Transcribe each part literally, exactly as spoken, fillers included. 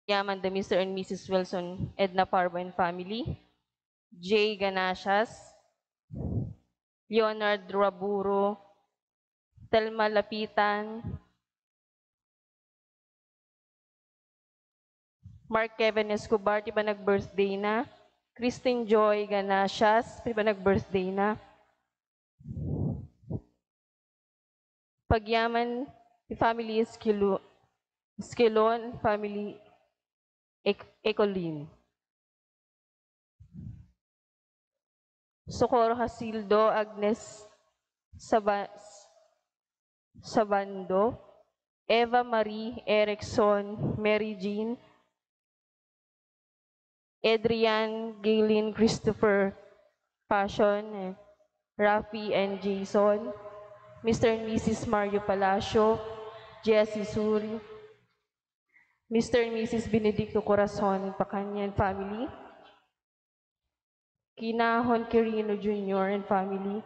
Yaman da Mister and Missus Wilson Edna Parbo and family, Jay Ganasias, Leonard Raburo, Telma Lapitan, Mark Kevin Escobar, ti panag-birthday na, Christine Joy Ganasias, ti panag-birthday na. Pagyaman ti family Esquilo-, Esquilon, family Ec-, Ecolin. Socorro Jasildo, Agnes Saba-, Sabando, Eva Marie Erickson, Mary Jean, Adrian, Gaylene, Christopher, Passion, eh, Rafi and Jason, Mister and Missus Mario Palacio, Jesse Suri, Mister and Missus Benedicto Corazon Pacanio and family, Kinahon Quirino Junior and family,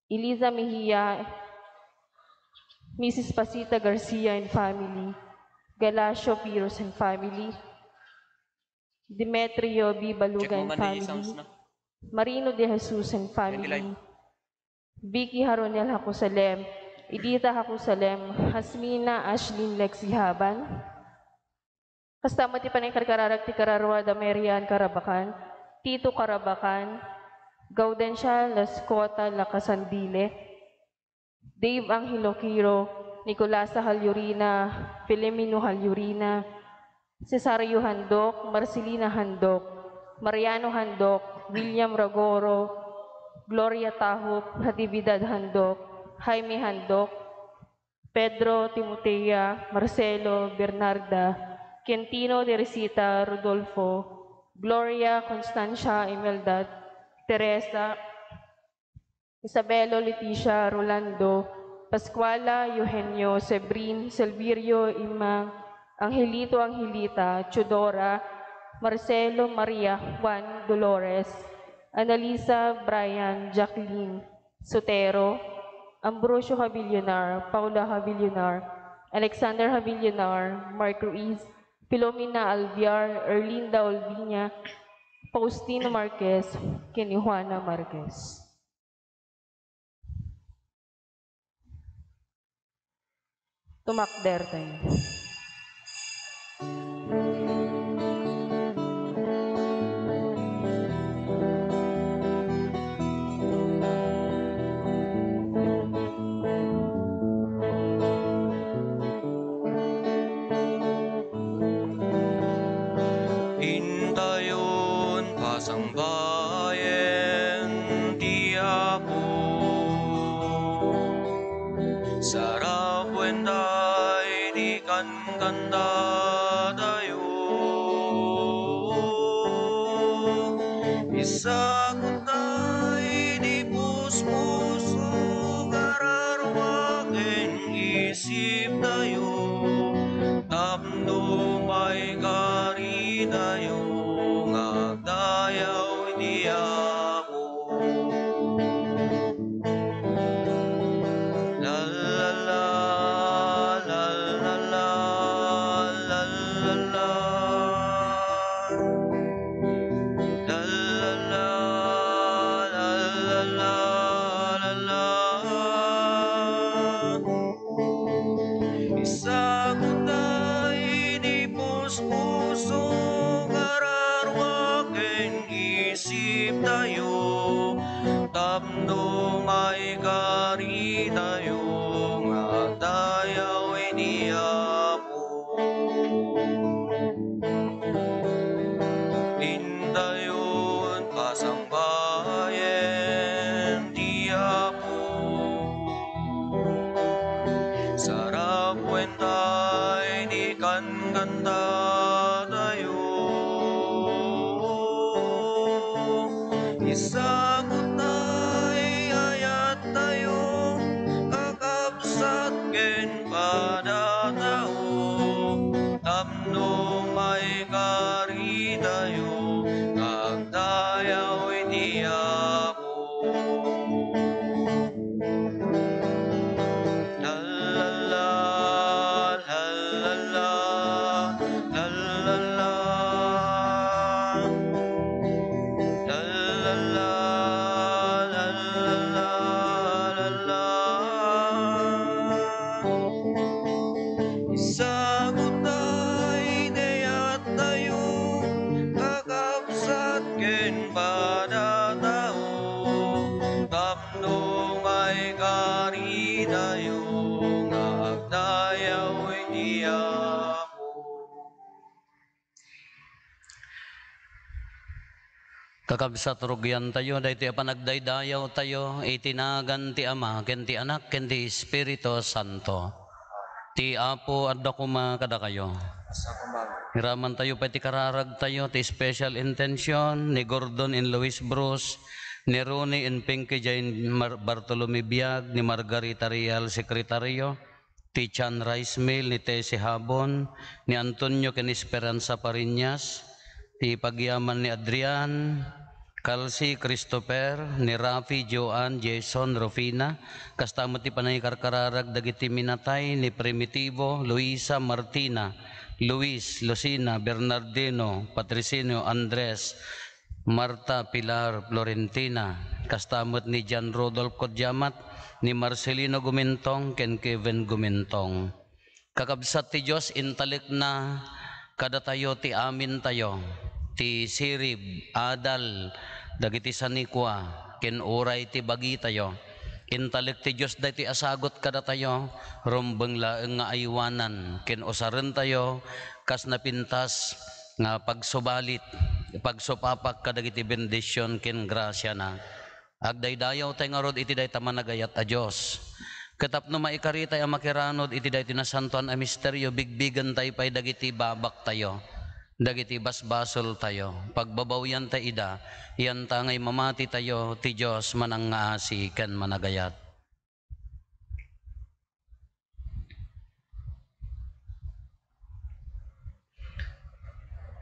Eliza Mejia, Missus Pasita Garcia and family, Galacio Piros and family, Demetrio B. Baluga and family, Marino de Jesus and family, Vicky Haronel Hakusalem, Edita Hakusalem, Hasmina Ashlyn Lexi Haban. Kasta met ti panangkarkararag ti kararua da Marian Carabacan, Tito Carabacan, Gaudencia Lascota Lacasandile, Dave Angelo Quiro, Nicolasa Hallurina, Filemino Hallurina, Cesario Handok, Marcelina Handok, Mariano Handok, William Ragoro, Gloria Tahup, Natividad Handok, Jaime Handok, Pedro, Timotea, Marcelo, Bernarda, Quintino, Teresita, Rodolfo, Gloria, Constancia, Imelda, Teresa, Isabelo, Leticia, Rolando, Pascuala, Eugenio, Sebrin, Silverio, Ima, Angelito, Angelita, Teodora, Marcelo, Maria, Juan, Dolores, Annalisa, Brian, Jacqueline, Sotero, Ambrosio Javillonar, Paula Javillonar, Alexander Javillonar, Mark Ruiz, Filomena Alviar, Erlinda Olviña, Faustino Marquez, ken ni Juana Marquez. Tumakder tayo. Intayon pasangbayen ti Apo. Sarap wen tay ti kankantatayo. Isagut tay ti puspuso, kararua ken isiptayo. Tapno maikaritayo nga agdayaw iti Apo. La la la, la la la, la la la. La la la, la la la, la la. Isagut tay ti puspuso, kararua ken isiptayo, tapno maikaritayo nga agdayaw iti Apo. Intayon pasangbayen ti Apo. Sarap wen tay ti kankantatayo. Isagut tay ayattayo, kakabsat ken padatao, tapno maikaritayo nga agdayaw iti Apo. La la la, la la la, la la Kakabsat, rugiantayo daytoy a panagdaydayawtayo iti nagan ti Ama, ken ti Anak, ken ti Espiritu Santo. Ti Apo adda koma kadakayo. Iramantayo pay ti kararagtayo, ti special intention ni Gordon and Lois Bruce, ni Ronnie and Pinky Jane Mar-, Bartolome Biag, ni Margarita Real, Sekretario, ti Chan Rice Mill, ni Tessie Habon, ni Antonio ken Esperanza Pariñas, ti pagyaman ni Adrian, Calci, Christopher, ni Rafi, Joan, Jason, Rufina, kasta met ti panangikarkararag dagiti minatay ni Primitivo, Luisa, Martina, Luis, Lucina, Bernardino, Patricinio, Andres, Marta, Pilar, Florentina, kasta met ni John Rudolph Codiamat, ni Marcelino Gumintong, ken Kevin Gumintong. Kakabsat ti Dios, intalekna kadatayo ti amintayo, ti sirib, adal, dagiti sanikua, ken uray ti bagitayo. Intalek ti Dios daytoy a sagut kadatayo, rumbeng laeng nga aywanan, ken usarentayo kas napintas nga pagsubalit, pagsupapak kadagiti bendision ken grasiana. Agdaydayawtay ngarud iti dayta managayat a Dios. Ket tapno maikaritay a makiranud iti daytoy nasantoan a misterio, bigbigentay pay dagiti babaktayo, dagiti basbasoltayo, pagbabawiantay ida, yanta ngay mamatitayo ti Dios manangngaasi ken managayat.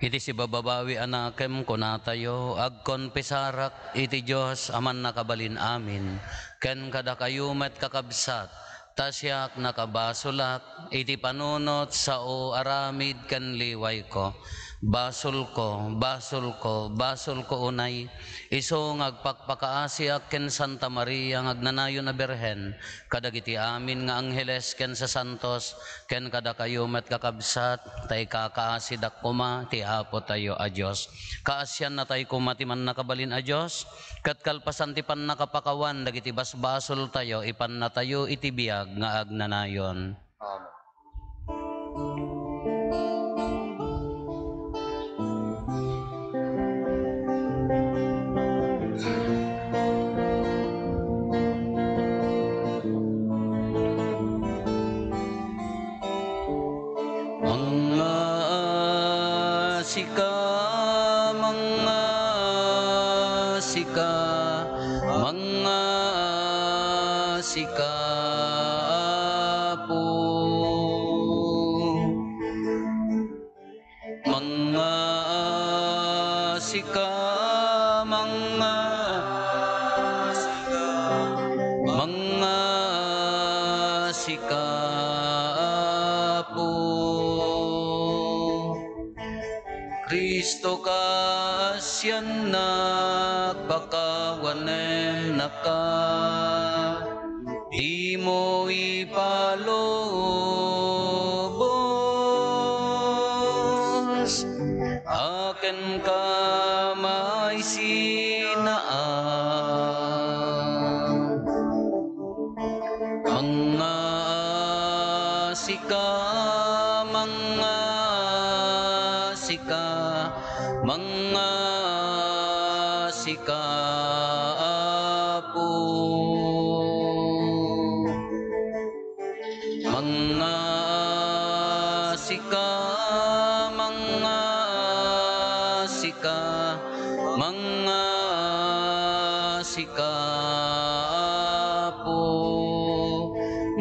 Iti sibababawi a nakem, kunatayo, agkonfesarak iti Dios a Mannakabalin-amin, ken kadakayo met, kakabsat, ta siak nakabasolak iti panunot sao aramid ken liwayko. Basolko, basolko, basolko unay, isu nga agpakpakaasiak ken Santa Maria nga agnanayon a Birhen, kadagiti amin nga angheles ken sasantos, ken kadakayo met, kakabsat, ta ikakaasidak koma ti Apotayo a Dios. Kaasiannatay koma ti Mannakabalin a Dios, ket kalpasan ti pannakapakawan dagiti basbasoltayo, ipannatayo iti biag nga agnanayon. Amen. Mangngaasika, mangngaasika, mangngaasika, Apo. Mangngaasika, mangngaasika, mangngaasika, Apo. Cristo, kaasiannak, pakawanennaka. Dimo ipalubos a kenka maisinaan. Mangngaasika, mangngaasika, mangngaasika, Apo. Mangngaasika, mangngaasika, mangngaasika, Apo.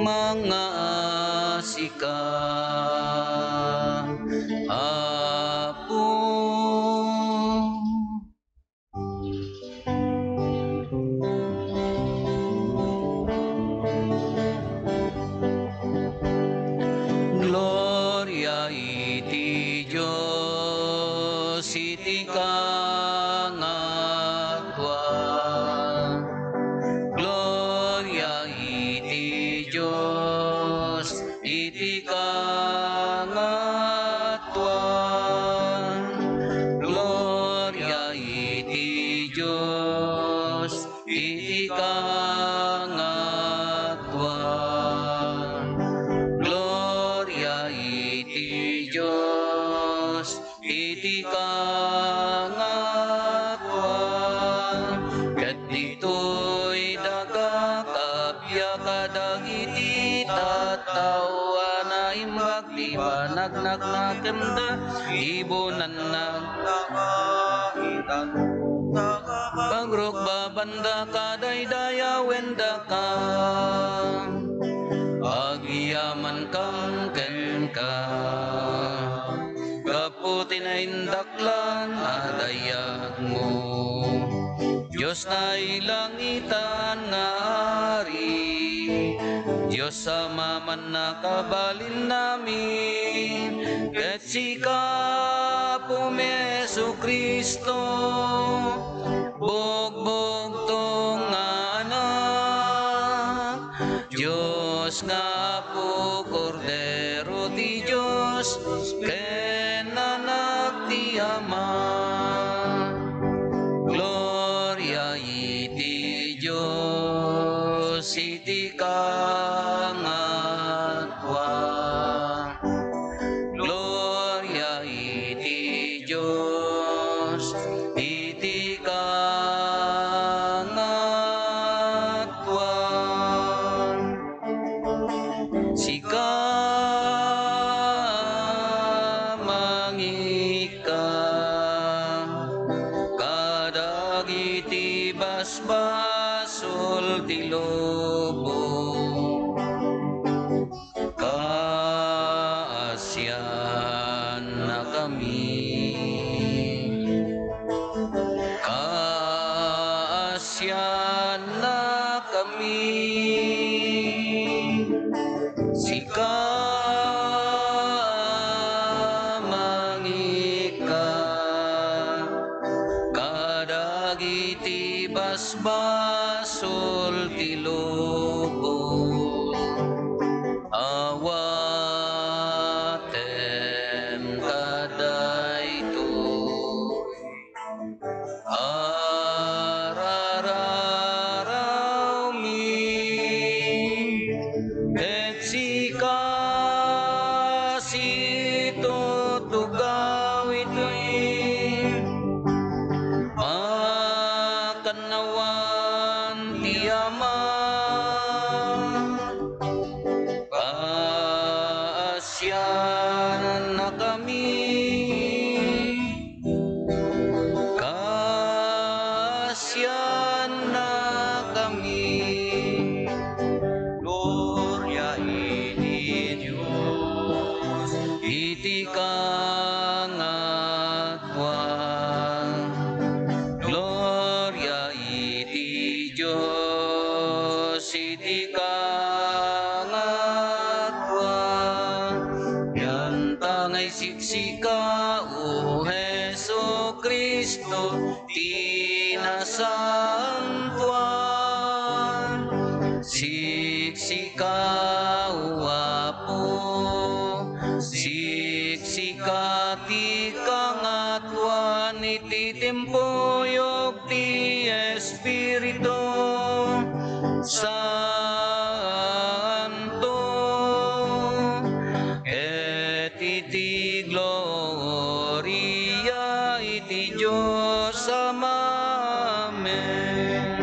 Mangngaasika, Apo. Gloria iti Dios iti kangatoan. Gloria iti Dios iti kangatoan. Gloria iti Dios iti kangatoan. Gloria iti Dios iti kangatoan. Naknaknakemda, ibunanna. Pagrukbabandaka daydayawen daka. Agyamankam kenka. Gapu ti naindaklan a dayagmo. Dios nailangitan nga Ari, Dios a maman nakabalinnami, ket sika, Apomi Jesu-Cristo, bugbugtong nga Anak, Dios nga Apo, Kordero ti Dios, ken Anak ti Ama. Gloria iti Dios iti kangatua. Gloria iti Dios iti kangatua. Sika, mangika kadagiti basbasol ti lubong. Kaasiannakami. Kaasiannakami. Sika, mangika kadagiti basbasol ti lubong. Awatem kadaytoy. Arararawmi, ket sika situtugaw itoy makannawan ti Ama. Kaasiannakami. Kaasiannakami. Gloria iti Dios iti kangatua. Gloria iti Dios iti kangatua. Dianta nga isiksika, O Jesu-Cristo, ti nasantoan. Siksika, O Apo, siksika ti kangatuan iti timpuyog ti Espiritu Santo, ket iti gloria iti Dios Ama. Amen.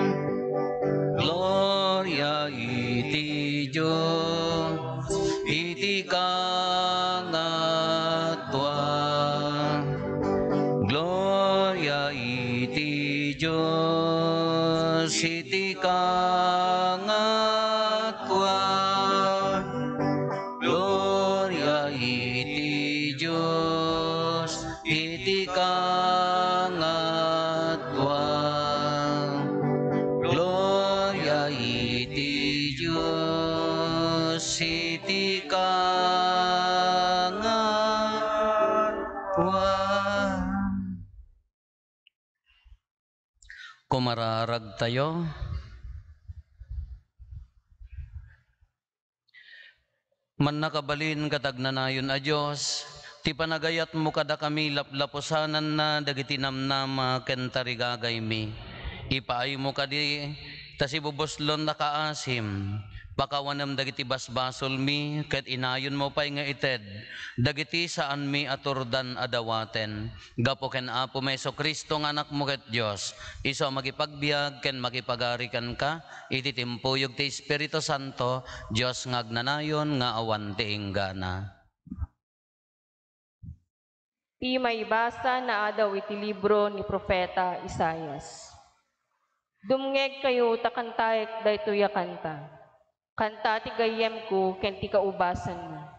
Gloria iti Dios iti kangatua. Gloria iti Dios iti kangatua. Gloria iti Dios iti kangatua. Gloria iti Dios iti kangatua. Kumararagtayo. Mannakabalin ket agnanayon a Dios, ti panagayatmo kadakami laplapusananna dagiti namnama ken tarigagaymi. Ipaaymo kadi ta sibubuslon a kaasim, pakawanem dagiti basbasolmi ket inayonmo pay nga ited dagiti saanmi a turdan a dawaten. Gapu ken Apomi Jesu-Cristo nga Anakmo ket Dios, isu a makipagbiag ken makipagari kenka iti timpuyog ti Espiritu Santo, Dios nga agnanayon nga awan ti inggana. Ti maibasa naadaw iti libro ni Profeta Isaias. Dumngegkayo ta kantaek daytoy a kanta. Kanta ti gayyemko ken ti kaubasanna.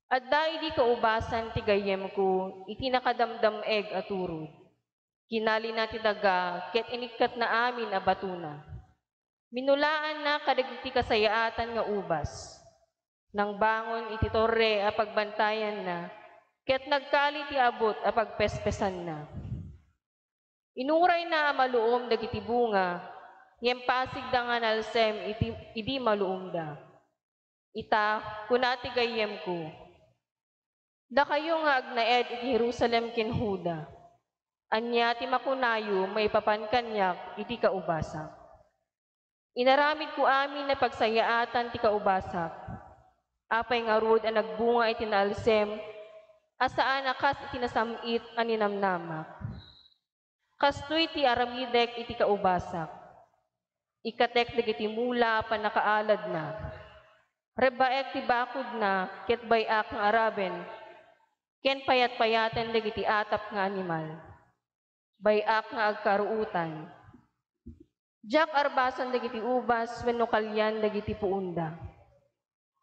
Adda idi kaubasan ti gayyemko iti nakadamdam-eg a turod. Kinalina ti daga ket inikkatna amin a batona. Minulaanna kadagiti kasayaatan nga ubas. Nangbangon iti torre a pagbantayanna, ket nagkali ti abut a pagpespesanna. Inurayna a maluom dagiti bunga, ngem pasigda nga nalsem iti, idi maluomda. Ita, kuna ti gayyemko, dakayo nga agnaed iti Jerusalem ken Juda, ania ti makunayo maipapan kaniak iti kaubasak? Inaramidko amin a pagsayaatan ti kaubasak. Apay ngarud a nagbunga iti naalsem a saan a kas iti nasam-it a ninamnamak? Kastoy ti aramidek iti kaubasak. Ikkatek dagiti mula a pannakaaladna. Rebbaek ti bakodna ket bay-ak nga araben, ken payatpayaten dagiti atap nga animal. Bay-ak nga agkaruotan. Diak arbasan dagiti ubas wenno kalian dagiti puonda.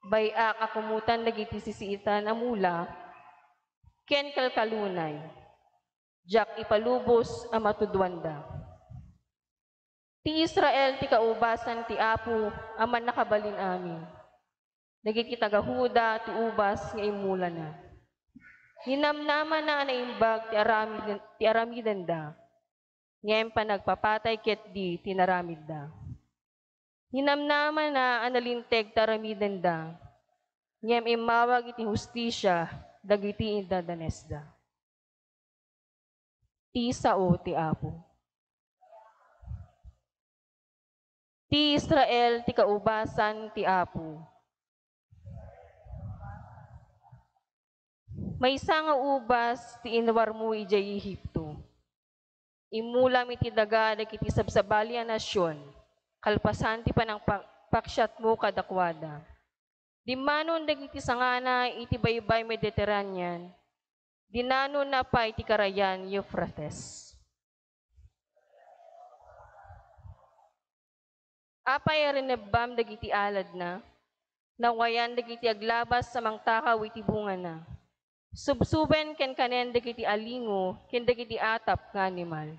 Bay-ak a kumotan dagiti sisiitan a mula ken kalkalunay. Diak ipalubos a matuduanda. Ti Israel ti kaubasan ti Apo a Mannakabalin-amin. Dagiti taga-Juda ti ubas nga immulana. Ninamnamana a naimbag ti aramid-, ti aramidenda, ngem panagpapatay ketdi ti naramidda. Ninamnamana a nalinteg ti aramidenda, ngem immawag iti hustisia dagiti indadanesda. Ti sao ti Apo. Ti Israel ti kaubasan ti Apo. Maysa nga ubas ti inwarmo idiay Egipto. Immulam iti daga dagiti sabsabali a nasion, kalpasan ti panangpa-, paksiatmo kadakuada. Dimmanon dagiti sangana iti baybay Mediterranean, dinanonna pay ti karayan Eufrates. Apay a rinebbam dagiti aladna? Nawayan dagiti aglabas a mangtakaw iti bungana. Subsuben ken kanen dagiti alingo ken dagiti atap nga animal.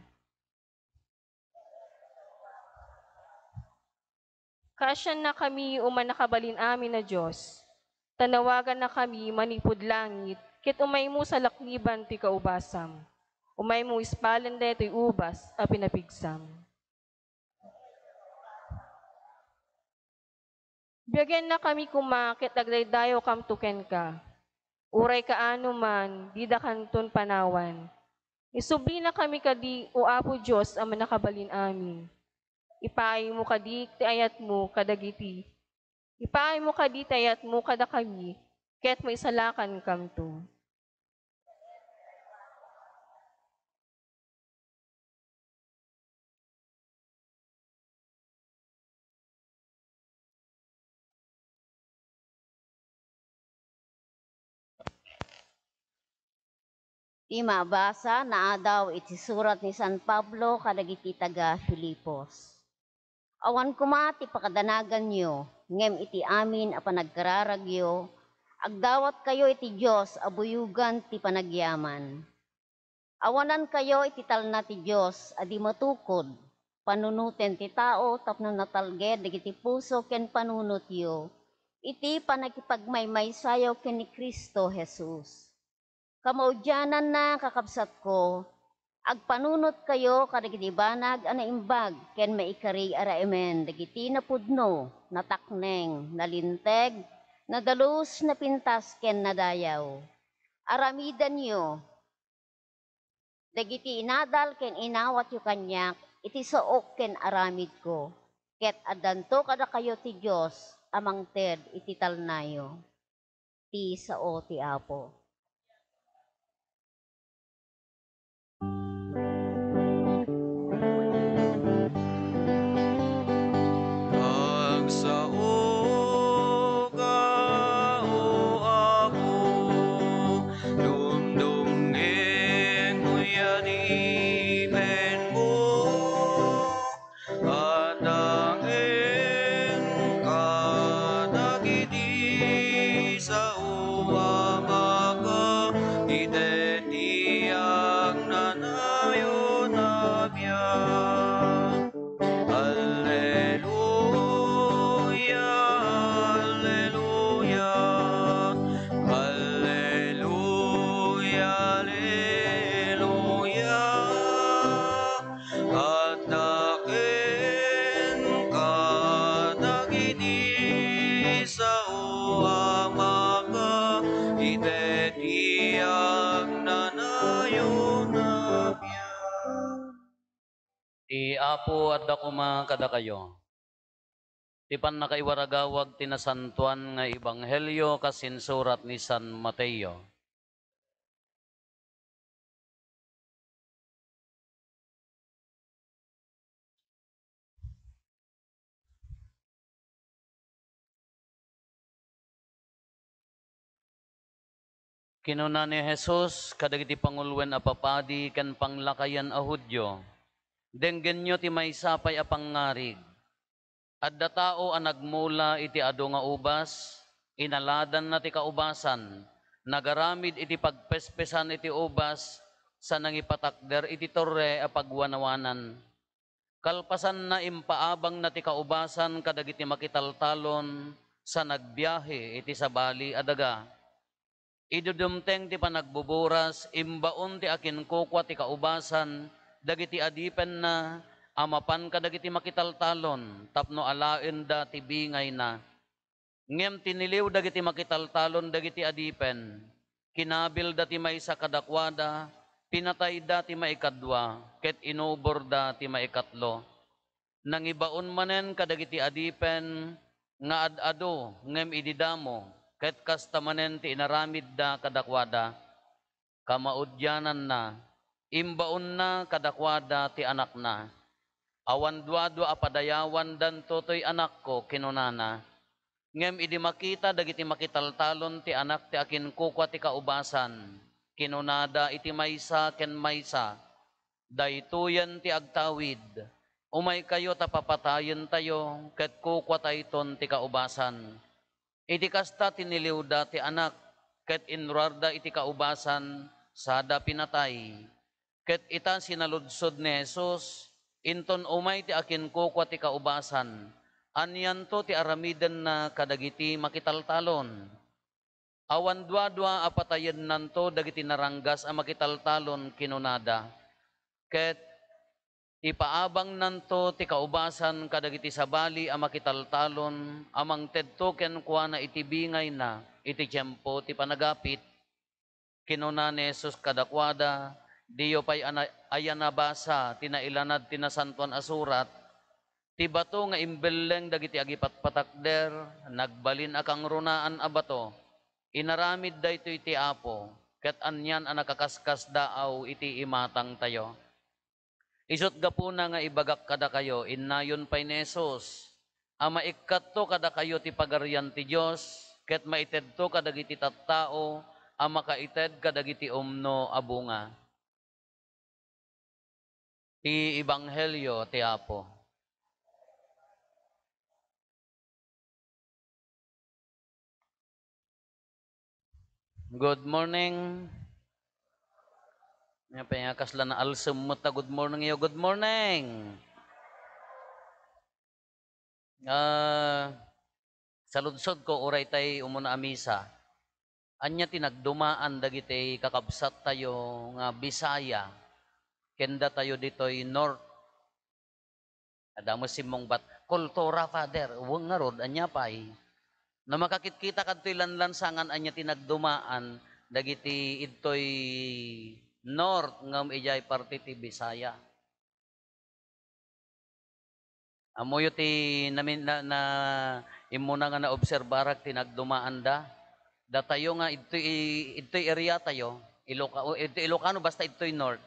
Kaasiannakami, O Mannakabalin-amin a Dios, ta nawagannakami manipud langit, ket umaymo salakniban ti kaubasam. Umaymo ispalen daytoy ubas a pinapigsam. Biagennakami koma ket agdaydayawkamto kenka. Uray kaano man, didakanton panawan. Isublinakami kadi, O Apo Dios a Mannakabalin-amin. Ipaaymo kadi ti ayatmo kadagiti. Ipaaymo kadi ti ayatmo kadakami, ket maisalakankamto. Ti mabasa naadaw iti surat ni San Pablo kadagiti taga-Filipos. Awan koma ti pakadanaganyo, ngem iti amin a panagkararagyo, agdawatkayo iti Dios a buyogan ti panagyaman. Awanankayo iti talna ti Dios a di matukod, panunoten ti tao tapno natalged dagiti puso ken panunotyo iti pannakipagmaymaysayo ken ni Cristo Jesus. Kamaudiananna, kakabsatko, agpanunotkayo kadagiti banag a naimbag ken maikari a raemen dagiti napudno, natakneng, nalinteg, nadalus, napintas, ken nadayaw. Aramidenyo dagiti inadal ken inawatyo kaniak iti saok ken aramidko, ket addanto kadakayo ti Dios a mangted iti talnayo. Ti sao ti Apo. Agsaoka, O Apo, dumdumngeg Ti Apo adda koma kadakayo. Ti pannakaiwaragawag ti nasantoan nga ebanghelio kas insurat ni San Mateo. Kinuna ni Jesus kadagiti panguloen a papadi ken panglakayen a Judio, "Denggenyo ti maysa pay a pangngarig. Adda tao a nagmula iti adu nga ubas, inaladanna ti kaubasan, nagaramid iti pagpespesan iti ubas, sa nangipatakder iti torre a pagwanawanan. Kalpasanna, impaabangna ti kaubasan kadagiti makitaltalon sa nagbiahe iti sabali a daga. Idi dumteng ti panagbuburas, imbaon ti akinkukua ti kaubasan dagiti adipenna a mapan kadagiti makitaltalon tapno alaenda ti bingayna. Ngem tiniliw dagiti makitaltalon dagiti adipen, kinabilda ti maysa kadakuada, pinatayda ti maikadua, ket inuborda ti maikatlo. Nangibaon manen kadagiti adipen nga ad-adu ngem idi damo, ket kasta manen ti inaramidda kadakuada. Kamaudiananna, imbaonna kadakuada ti anakna. "Awan duadua a padayawandanto toy anakko," kinunana. Ngem idi makita dagiti makitaltalon ti anak ti akinkukua ti kaubasan, kinunada iti maysa ken maysa, "Daytoyen ti agtawid. Umaykayo ta papatayentayo ket kukuatayton ti kaubasan." Iti kasta, tiniliwda ti anak ket inruarda iti kaubasan sada pinatay. Ket ita, sinaludsod ni Jesus, "Inton umay ti akinkukua ti kaubasan, anianto ti aramidenna kadagiti makitaltalon? Awan duadua a patayennanto dagiti naranggas a makitaltalon," kinunada. Ket ipaabangnanto ti kaubasan kadagiti sabali a makitaltalon a mangtedto kenkuana iti bingayna iti tiempo ti panagapit. Kinuna ni Jesus kadakuada, "Diyo pay ana-, aya nabasa ti Nailanad ti Nasantoan a Surat? Ti bato nga imbelleng dagiti agipatpatakder, nagbalin a kangrunaan a bato. Inaramid daytoy ti Apo, ket anian a nakaskasdaaw iti imatangtayo." Isut' gapuna nga ibagak kadakayo, innayon pay ni Jesus, a maikkatto kadakayo ti Pagarian ti Dios, ket maitedto kadagiti tattao a makaited kadagiti umno a bunga. Ti Ebanghelio ti Apo. Good morning. Ania pay nga kasla naalsem met a good morning yo. Good morning. Ah, saludsodko, uray tay umuna a misa, ania ti nagdumaan dagiti kakabsattayo nga Bisaya ken datayo ditoy North? Adda met simmungbat, "Kultura, Father." Wen ngarud, ania pay? No makakitkita kadtoy lanlansangan, ania ti nagdumaan dagiti idtoy North ngem idiay parte ti Bisaya? Ammoyo ti namin-, na, na, immuna nga naobserbarak ti nagdumaanda. Datayo nga idtoy, idtoy area tayo, Iloca-, o idtoy Ilocano, basta idtoy North.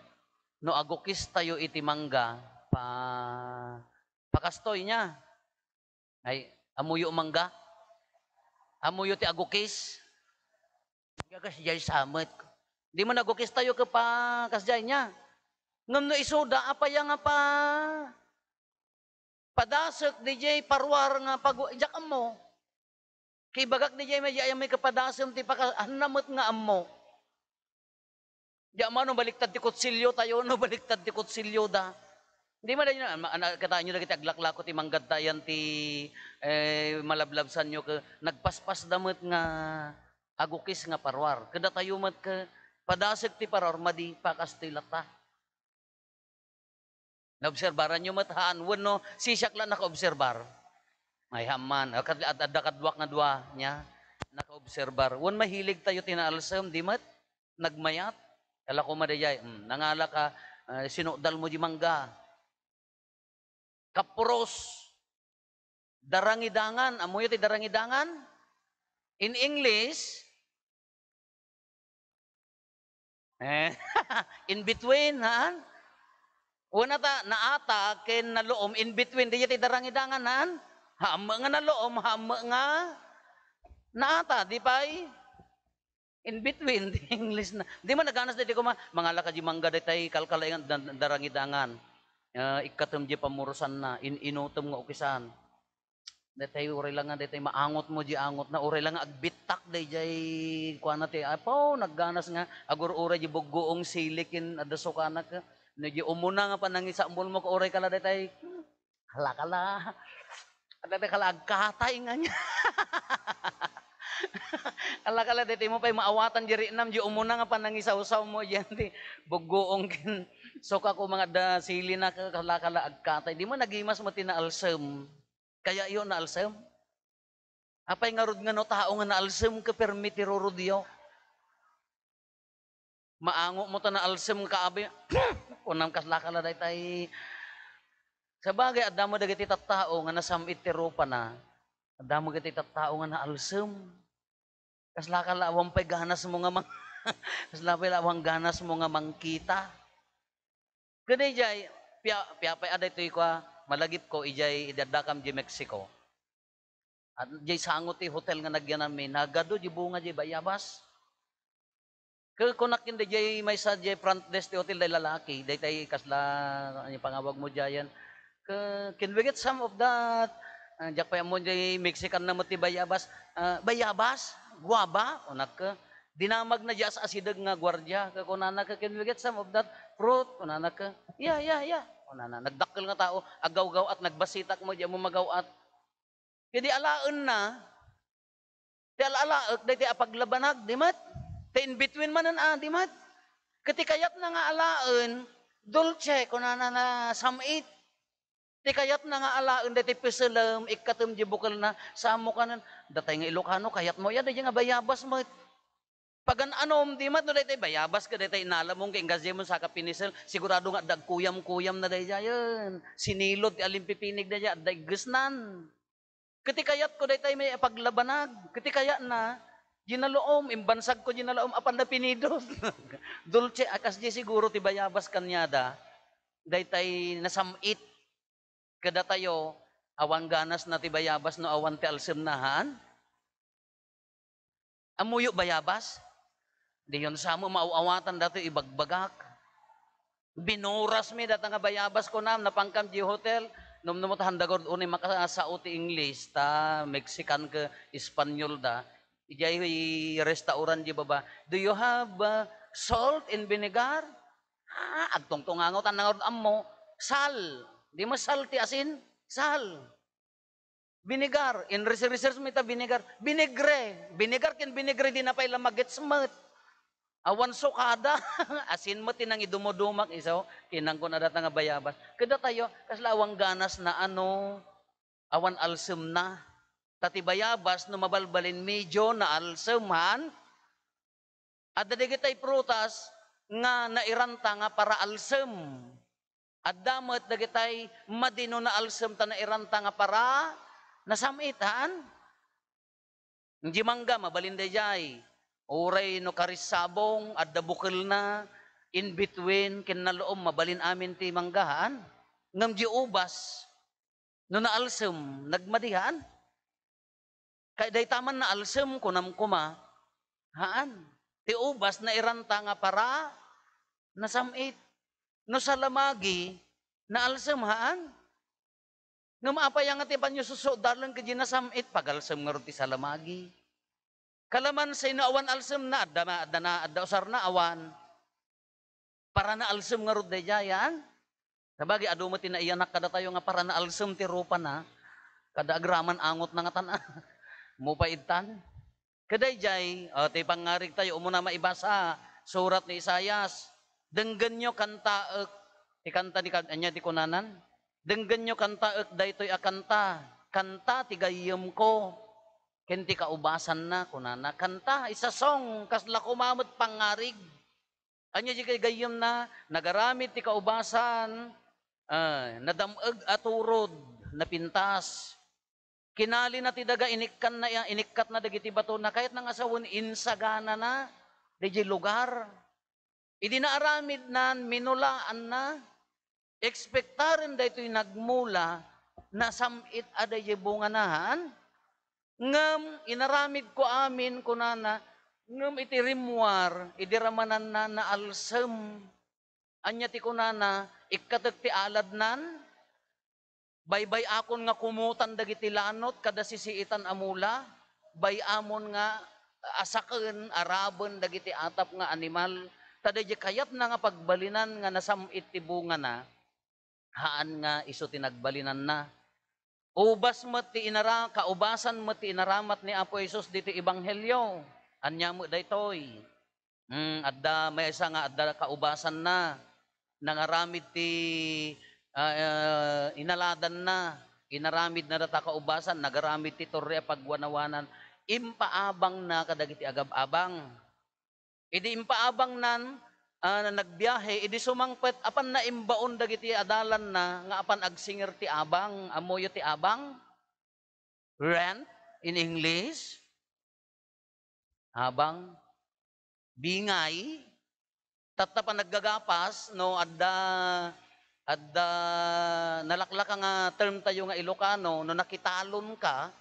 No agukistayo iti mangga, pa-, pakastoy nia. Ay, ammoyo mangga? Ammoyo ti agukis? Kasdiay sa met. Di man agukistayo ket pa-, kasdiay nia. Ngem no isuda, apay nga pa-, padasek diay paruar nga pagu-, diak ammo. Kibagak diay, may, may kapadasem ti paka-, anna met nga ammo. Diak ammo no baliktad ti kutsilio tayo, no baliktad ti kutsilio da. Di man dayon, ma-, ana-, kitaenyo dagiti aglaklako ti manggad tayan ti, eh, malablabsanyo ke, nagpaspasda met nga agukis nga paruar. Ket datayo met ke, padasek ti paruar, madi pakastoy latta. Naobserbaranyo met, haan, wenno siak la nakaobserbar? Ay, haan man. Kad-, ad-, adda kaduak nga dua, nia, nakaobserbar. Wen mahilig tayo ti naalsem, di met? Nagmayat. Kala ko madayay, hmm, nangalaka, eh, sinukdalmo di mangga. Kapros. Darangidangan. Ammoyo ti darangidangan? In English, eh, in between, haan? Una ta, naata ken naloom, in between, dayta ti darangidangan, haan? Haan met nga naloom, haan met nga naata, di pay? In between, ti English na. Di man naganas daytoy koma, mangala ka di mangga daytay kalkalaingan, da-, darangidangan. Ah, ikkatem di pamurusanna, in-inutem nga ukisan. Daytay uray la nga, daytay maangot mo di angot na, uray la nga agbittak dayjay kuana ti, apo, nagganas nga, agur-uray di buggoong sili ken adda sukana ka. No di umuna nga panangisambol mo ka uray kala daytay, hmm, kala, kala. Daytay kala agkatay nga niya. Kala, kala, daytay mo pay maawatan di riknam, di umuna nga panangisawsaw mo, diyan ti buggoong ken suka ko mga adda sili na ka, kala, kala agkatay. Di mo nagimas mo ti naalsem. Kayayo naalsem? Apay ngarud nga no tao nga naalsem ket permi ti rurudyo? Maango mo ta naalsem ka abi. Kunam kasla kala daytay. Sabagay, adda mo dagiti tattao nga nasam-it ti rupana. Adda mo dagiti tattao nga naalsem. Kasla kala awan pay ganas mo nga mang-, kasla pay la awan ganas mo nga mangkita. Ket dayjay, pia-, pia-, pay adaytoy kua, malagipko, ijay idi addakam di Mexico. At jay sango ti hotel nga nagyananmi, nagadu di bunga di bayabas. Ket kunak ken dayjay maysa jay front desk ti hotel, day lalaki, daytay kasla, ano, pangawag mo diayen. Ke-, "Can we get some of that?" Ah, diak pay ammo jay Mexican na met ti bayabas. Ah, "Bayabas? Guaba?" kunak. Dinamagna di as-asideg nga guardia. Ket kunana, "Can we get some of that fruit?" kunana. "Yeah, yeah, yeah," kunana. Nagdakkel nga tao, agawgaw-at, nagbasitak mo, di ammo magaw-at. Ket di alaenna, ti ala-alaek, daytoy a paglabanag, di met? Ti in between manen, ah, di met? Ket ti kayatna nga alaen, dulce, kunana, nasam-it. Ti kayatna nga alaen, daytoy piselem, ikkatem di bukelna, saan mo kanen, datay nga Ilocano, kayat mo, ya, dayjay nga bayabas met. Pagan-anom, di met, no, daytoy bayabas ket daytoy inalamon ket inggasyemon saka pinisel, sigurado nga adda agkuyam-kuyam na daydiayen. Sinilod ti alimpipinig daydiay, adda iggesnan. Ket ti kayatko daytoy met a paglabanag. Ket ti kayatna, di naloom, imbansagko di naloom, apan napinidot. Dulce, a, kasdiay siguro ti bayabas kaniada, daytoy nasam-it. Kadatayo, awan ganasna ti bayabas no awan ti alsemna, haan? Ammoyo bayabas? Diyon samo maaw-awatan datoy ibagbagak. Binurasmi data nga bayabas, kunam, napankam di hotel. Numnumot, handagod unay makasao ti English, ta Mexican ken Espanyol da. Idiay restaurant di baba, "Do you have, uh, salt and vinegar?" Ah, agtungtungangaw ta nangarud ammo. Sal. Di mo sal ti asin? Sal. Vinegar. In research, research mo ita vinegar. Vinegre. Vinegar ken vinegre, di na pay la magets met. Awan sukada. Asin met ti nangidumudumak isu. Kinangkon a data nga bayabas. Kadatayo, kasla awan ganasna, ano, awan alsemna. Ta ti bayabas, no mabalbalin, medyo naalsem, han? Adda dagitay prutas nga nairanta nga para alsem. Adda met dagitay madi no naalsem ta nairanta nga para nasam-it, haan? Di mangga, mabalin daydiay. Uray no karissabong, adda bukelna, in between, ken naloom, mabalin amin ti mangga, haan? Ngem di ubas, no naalsem, nagmadi, haan? Kay dayta man naalsem, kunam koma, haan. Ti ubas, nairanta nga para nasam-it. No salamagi, naalsem, haan. Ngem apay nga ti panyo susuot, darling, ket di nasam-it, pagalsem ngarud ti salamagi. Kalamansi no awan alsemna, adda ma-, adda na, adda usarna, awan. Para naalsem ngarud daydiay, haan? Sabagay, adu met ti naiyanak kadatayo nga para naalsem ti rupana, kada agraman angotna ngatan, a. Mupay ittan. Kadaydiay, o, ti pangngarig tayo, umuna maibasa, surat ni Isaias, "Denggenyo, kantaek," ti kanta ni kad-, ania ti kunanan? "Denggenyo, kantaek daytoy a kanta, kanta ti gayyemko, ken ti kaubasanna," kunana. Kanta, it's a song, kasla koma met pangngarig. Ania di kay gayyemna? Nagaramid ti kaubasan, Ah, nadam-eg a turod, napintas. Kinalina ti daga, inikkanna, inikkatna dagiti batona, kayatna nga sawen, insaganana daydiay lugar. Idi naaramidnan, minulaanna, ekspektaren daytoy nagmula, nasam-it a daydiay bungana, haan? Ngem inaramidko amin, kunana, ngem iti rimmuar, idi ramananna, naalsem. Ania ti kunana, ikkatek ti aladnan, baybay-akon nga kumotan dagiti lanot kada sisiitan a mula, bay-amon nga asaken, araben dagiti atap nga animal, ta daydiay kayatna nga pagbalinan nga nasam-it ti bungana, haan nga isu ti nagbalinanna. Ubas met ti inara-, kaubasan met ti inaramat ni Apo Jesus ditoy ebanghelio. Ania met daytoy? Hmm, adda maysa nga adda kaubasanna. Nangaramid ti, ah, ah, inaladanna. Inaramidna data kaubasan, nagaramid ti torre a pagwanawanan. Impaabangna kadagiti agab-abang. Idi impaabangnan, ah, nagbiahe, idi sumangpet, apanna imbaon dagiti adalanna nga apan agsingir ti abang. Ammoyo ti abang? Rent in English? Abang? Bingay? Tatta panaggagapas, no adda, adda nalaklaka nga term tayo nga Ilocano, no nakitalon ka,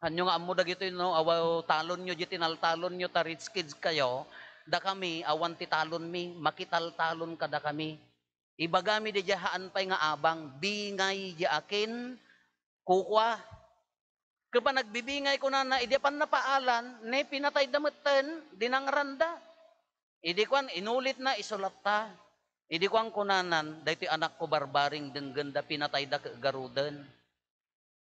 Anyo nga ammo dagitoy, no? Awa, talonyo, di tinaltalonyo, ta rich kids kayo. Dakami, awan ti talonmi, makitaltalon kadakami. Ibagami di haan pay nga abang, bingay di akin, kukua. Ket panagbibingay kunana, idi apan napaalan, ne pinatayda metten, dinangranda. Idi kuan, inulitna, isulatta. Idi kuan kunanan, daytoy anakko barbaring denggenda, pinatayda ket garuden.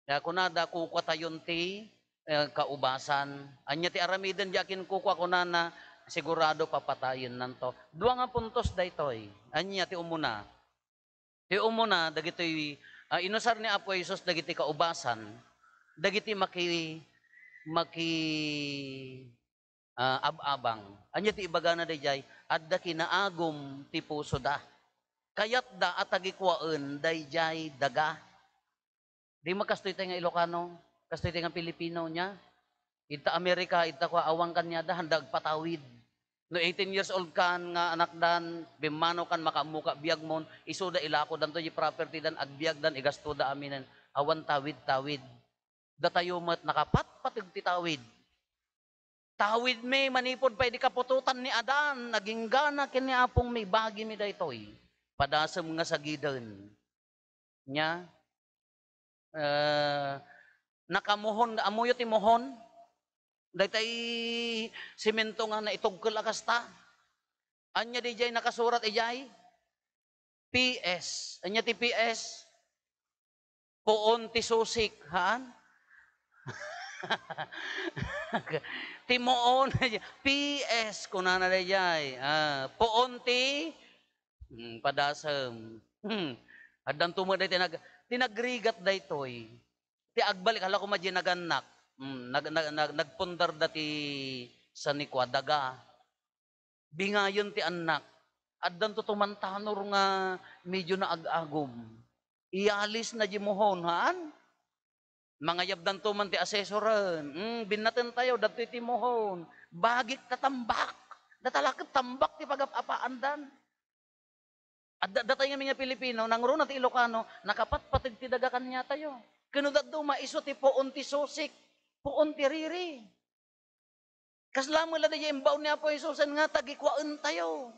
Ya, kunada, kukuatayon ti, eh, kaubasan. Ania ti aramiden di akinkukua? Kunana, sigurado papatayennanto. Dua nga puntos daytoy. Ania ti umuna? Ti umuna, dagitoy, ah, inusar ni Apo Jesus dagiti kaubasan, dagiti maki-, maki-, ah, ab-abang. Ania ti ibagana daydiay? Adda kinaagum ti pusoda. Kayatda a tagikuaen daydiay daga. Di makastoy tayo nga Ilocano, kastoy tayo nga Pilipino niya. Ita Amerika, ita kwa, awan kaniada, handa agpatawid. No eighteen years old kan nga anakdan, bimmano kan makaammo ka biagmon, isuda ilakodanto di property dan, agbiagdan, igastoda aminen. Awan tawid-tawid. Datayo met nakapatpateg ti tawid. Tawidmi manipud pay di kaputotan ni Adan, aginggana ken ni Apongmi, ibagimi daytoy. Padasem nga sagiden. Nia, eh, nakamuhon, ammoyo ti muhon? Daytay semento nga naitugkel a kasta. Ania didiay nakasurat idiay? P S. Ania ti P S? Puon ti susik, haan? Ti muon, P S, kunana daydiay. Ah, puon ti, hmm, padasem. Hmm. Addanto met daytoy nag-, ti nagrigat daytoy. Ti agbalik, hala koma diay nagannak. Hmm, nag-, nag-, nag-, nagpundar da ti sanikua, daga. Bingayen ti annak. Addanto tumantanor nga medio naag-agum. Iyalisna di muhon, haan? Mangayabdanto man ti asesoren. Mm, binnatentayo, datoy ti muhon. Bagik ta tambak. Data la ket tambak ti pagap-apaandan. Adda, datay ngamin nga Pilipino, nangruna ti Ilocano, nakapatpateg ti daga kaniatayo. Ken no dadduma, isu ti puon ti susik, puon ti riri. Kasla met la daydiay imbaon ni Apo Jesusen nga tagikuaentayo.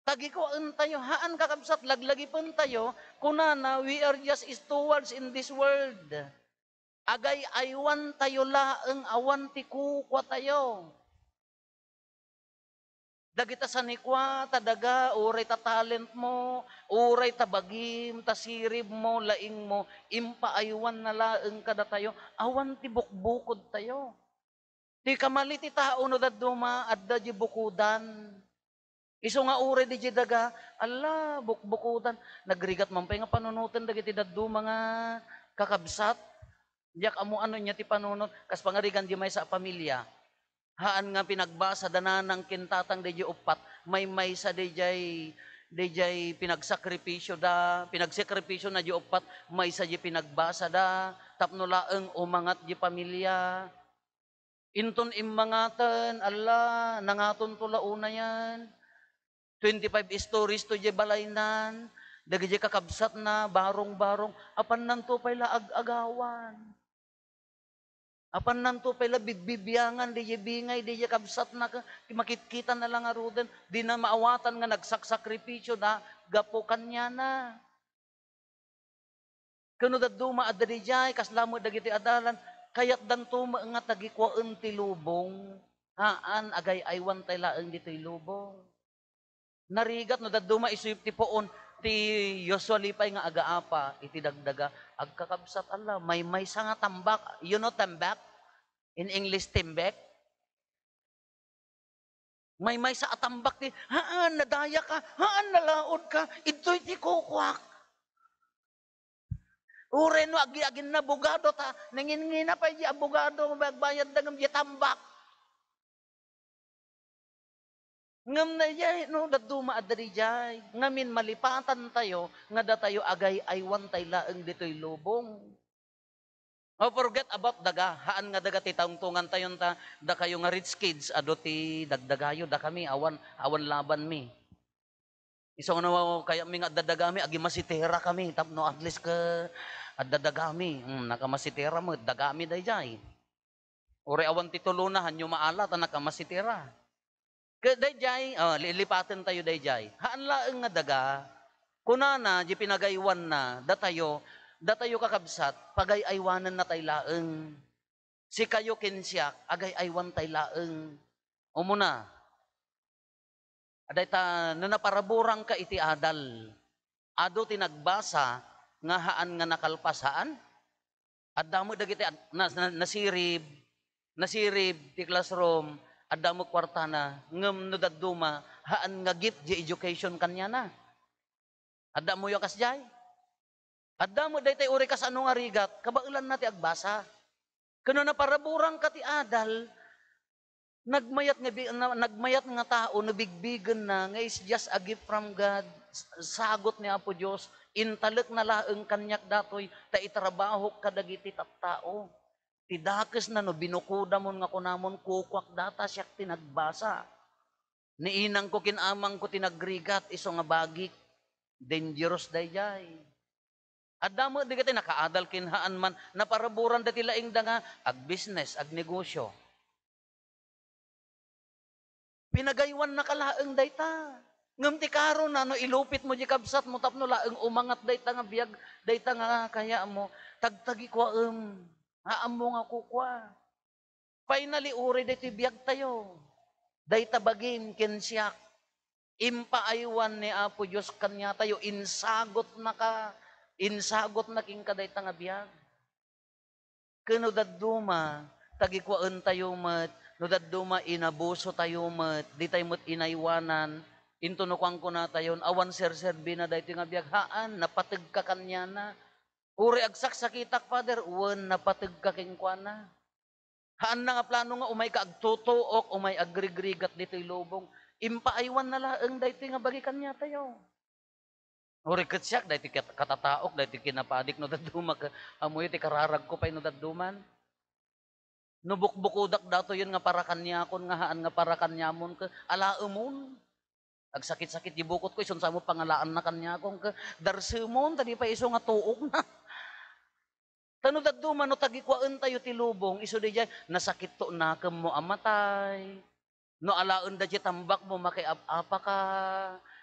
Tagikuaentayo. Haan, kakabsat, laglagipentayo, kunana, "We are just stewards in this world." Agay-aywantayo laeng, awan ti kukuatayo. Dagita sanikua ta daga, uray ta talent mo, uray ta bagim, ta sirib mo, laing mo, impaaywanna laeng kadatayo, awan ti bukbukodtayo. Ti kamali ti tao no dadduma, adda di bukodan. Isu nga uray di daga, ala, bukbukodan. Nagrigat man pay nga panunoten dagiti dadduma nga kakabsat. Diak ammo ania ti panunot, kas pangarigan di maysa a pamilia. Haan nga pinagbasa da nanang ken tatang daydiay uppat, maymaysa daydiay, Dayjay pinagsakripisyoda, pinagsakripisyona diay uppat, maysa diay pinagbasada, tapno laeng umangat diay pamilia. Inton immangaten, alla, nangatonto la unayen. Twenty-five stories to diay balaynan, dagiti kakabsatna, barong-barong, apannanto pay la ag-agawan. Apannanto pay la bibbibiangan, diay bingay, diay kabsatna, ka-, makitkitana la ngaruden, dina maawatan nga nagsaksakripisyo na gapu kaniana. Ken no dadduma adda diay, kasla met dagiti adalan, kayatdanto met nga tagikuaen ti lubong. Haan, agay-aywan tay laeng ditoy lubong. Narigat no dadduma isu ti puon, ti usually pay nga agaapa iti dagdaga, agkakabsat, alla, maymaysa nga tambak. You know tambak? In English, timbek? Maymaysa a tambak ti, "Haan, nadayaka. Haan, nalaodka. Idtoy ti kukuak." Uray no agi-, aginnabogado ta, nangingina pay diay abogado nga agbayadda ngem diay tambak. Ngem daydiay, no, dadduma adda diay. Ngamin, malipatantayo nga datayo agay-aywan tay laeng ditoy lubong. Oh, forget about daga. Haan nga daga ti tungtungantayon ta, dakayo nga rich kids, adu ti dagdagayo, dakami, awan, awan labanmi. Isu nga no, kayatmi nga adda dagami, agimasitera kami, tapno at least ka adda dagami. Hmm, nakamasitera met, dagami daydiay. Uray awan ti tulona, hanyo maala ta nakamasitera. Ket daydiay, oh, lilipatentayo daydiay. Haan laeng nga daga, kunana, di pinagaywanna, datayo, datayo kakabsat, pagay-aywanennatay laeng. Sikayo ken siak, agay-aywan tay laeng. Umuna, dayta, no naparaburangka iti adal, adu ti nagbasa nga haan nga nakalpas, haan? Adda met dagiti ad-, na-, na-, nasirib, nasirib ti classroom, adda met kuartana, ngem no dadduma, haan nga gift ti education kaniana. Adda ammoyo a kasdiay? Adda met daytoy uray kasano nga rigat, kabaelanna ti agbasa. Ken no naparaburangka ti adal, nagmayat nga bi-, na-, nagmayat nga tao, nabigbigenna nga it's just a gift from God, s-, sagot ni Apo Dios, intalekna laeng kaniak datoy, ta itrabahok kadagiti tattao. Ti dakesna no binukodamon nga kunamon, "Kukuak data, siak ti nagbasa." Ni inangko ken amangko ti nagrigat isu nga bagik. Dangerous daydiay. Adda met dagiti nakaadal ken haan man, naparaburan dati laingda nga agbisnes, agnegosyo. Pinagaywannaka laeng dayta. Ngem ti karona, no ilupitmo di kabsatmo tapno laeng umangat dayta nga biag, dayta nga kayatmo, tagtagikuaem. Haanmo nga kukua. Finally, uray daytoy biagtayo, dayta bagim ken siak, impaaywan ni Apo Dios kaniatayo, insagotnaka, insagotna kenka dayta nga biag. Ken no dadduma, tagikuaentayo met, no dadduma, inabusotayo met, ditay met inaywanan, inton no kuankunatayon, awan serserbina daytoy nga biag, haan, napategka kaniana. Uray agsaksakitak, Father, wen, napategka kenkuana. Haanna nga plano nga umayka agtutuok, umay agrigrigat ditoy lubong. Impaaywanna laeng daytoy nga bagi kaniatayo. Uray ket siak, daytoy kat-, katataok, daytoy kinapadik no dadduma ket ammoyo ti kararagko pay no dadduman. No bukbukodak datoyen nga para kaniakon nga haan nga para kaniamon ket alaemon. Agsakit-sakit di bukotko, isun sa mo pangalaanna kaniakon ket darsemon, ta di pay isu nga tuokna. Ta no dadduma, no tagikuaentayo ti lubong, isu daydiay, nasakit to nakemmo a matay. No alaenda di tambakmo, makiap-apaka.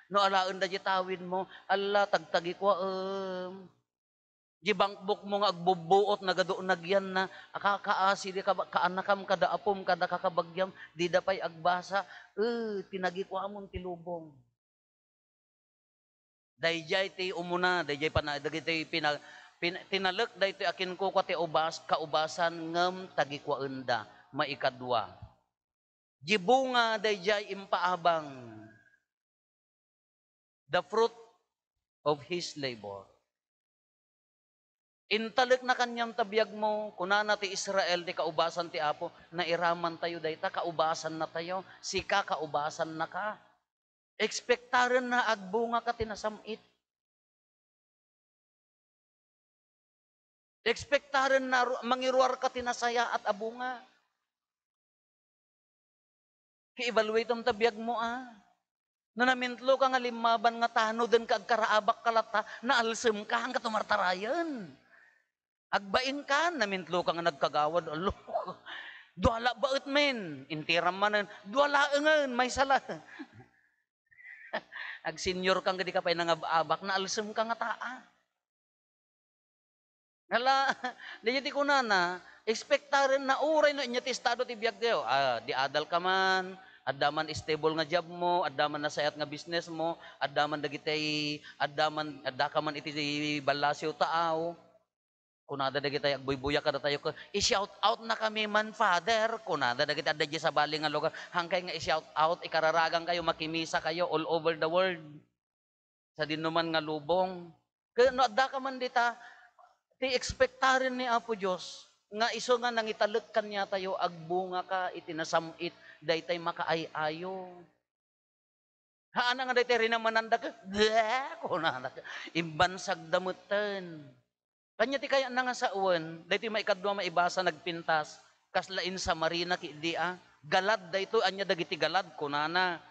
No alaenda di tawidmo, alla, tagtagikuaem. Di bankbokmo nga agbubbuot, nagadu, nagyanna, a, ka-, kaasi di kaba-, kaanakam kada apom, kada kakabagiam, dida pay agbasa, e, ti nagikuamon ti lubong. Daydiay ti umuna, daydiay pana-, dagiti pina-, pin-, tinalek daytoy a kinkukua ti ubas-, kaubasan ngem tagikuaenda. Maikadua, di bunga daydiay impaabang, the fruit of his labor. Intalekna kaniam ta biagmo, kunana ti Israel ti kaubasan ti Apo, nairamantayo dayta, kaubasannatayo, sika kaubasannaka. Ekspektarenna agbunga ka ti nasam-it. Ekspektarenna ru-, mangiruar ka ti nasayaat a bunga. Ki-evaluate-em ta biagmo, a. No namintlo ka nga limmaban nga tanoden ka agkaraabak ka latta, naalsem ka, hangka tumartarayen. Agbaing ka, namintlo ka nga nagkagawad, alo. Dua la baet men, intiram manen, dua laengen, maysa la. Agsenior ka nga di ka pay nangab-abak, naalsem ka nga taa. Ala, daydiay ti kunana, ekspektaren na uray no ania ti estado ti biagtayo. Ah, di adal ka man, adda man stable nga job mo, adda man nasayaat nga business mo, adda man dagiti, adda man, adda ka man iti ballasiw taaw. Kunada dagiti agbuybuya kadatayo, ket, "I-shout out na kami man, Father," kunada dagiti adda diay sabali nga lugar. Hankay nga i-shout out, ikararagan kayo, makimisa kayo all over the world. Sadinoman nga lubong. Ket no adda ka man dita, ti ekspektaren ni Apo Dios nga isu nga nangitalek kaniatayo, agbunga ka iti nasam-it daytay makaay-ayo. Haana nga daytay rinamananda ket, "Bleh," kunana, imbansagda metten. Ania ti kayatna nga sawen? Daytoy maikadua maibasa nagpintas, kasla insamarina ketdi a. Galad daytoy, ania dagiti galad? Kunana,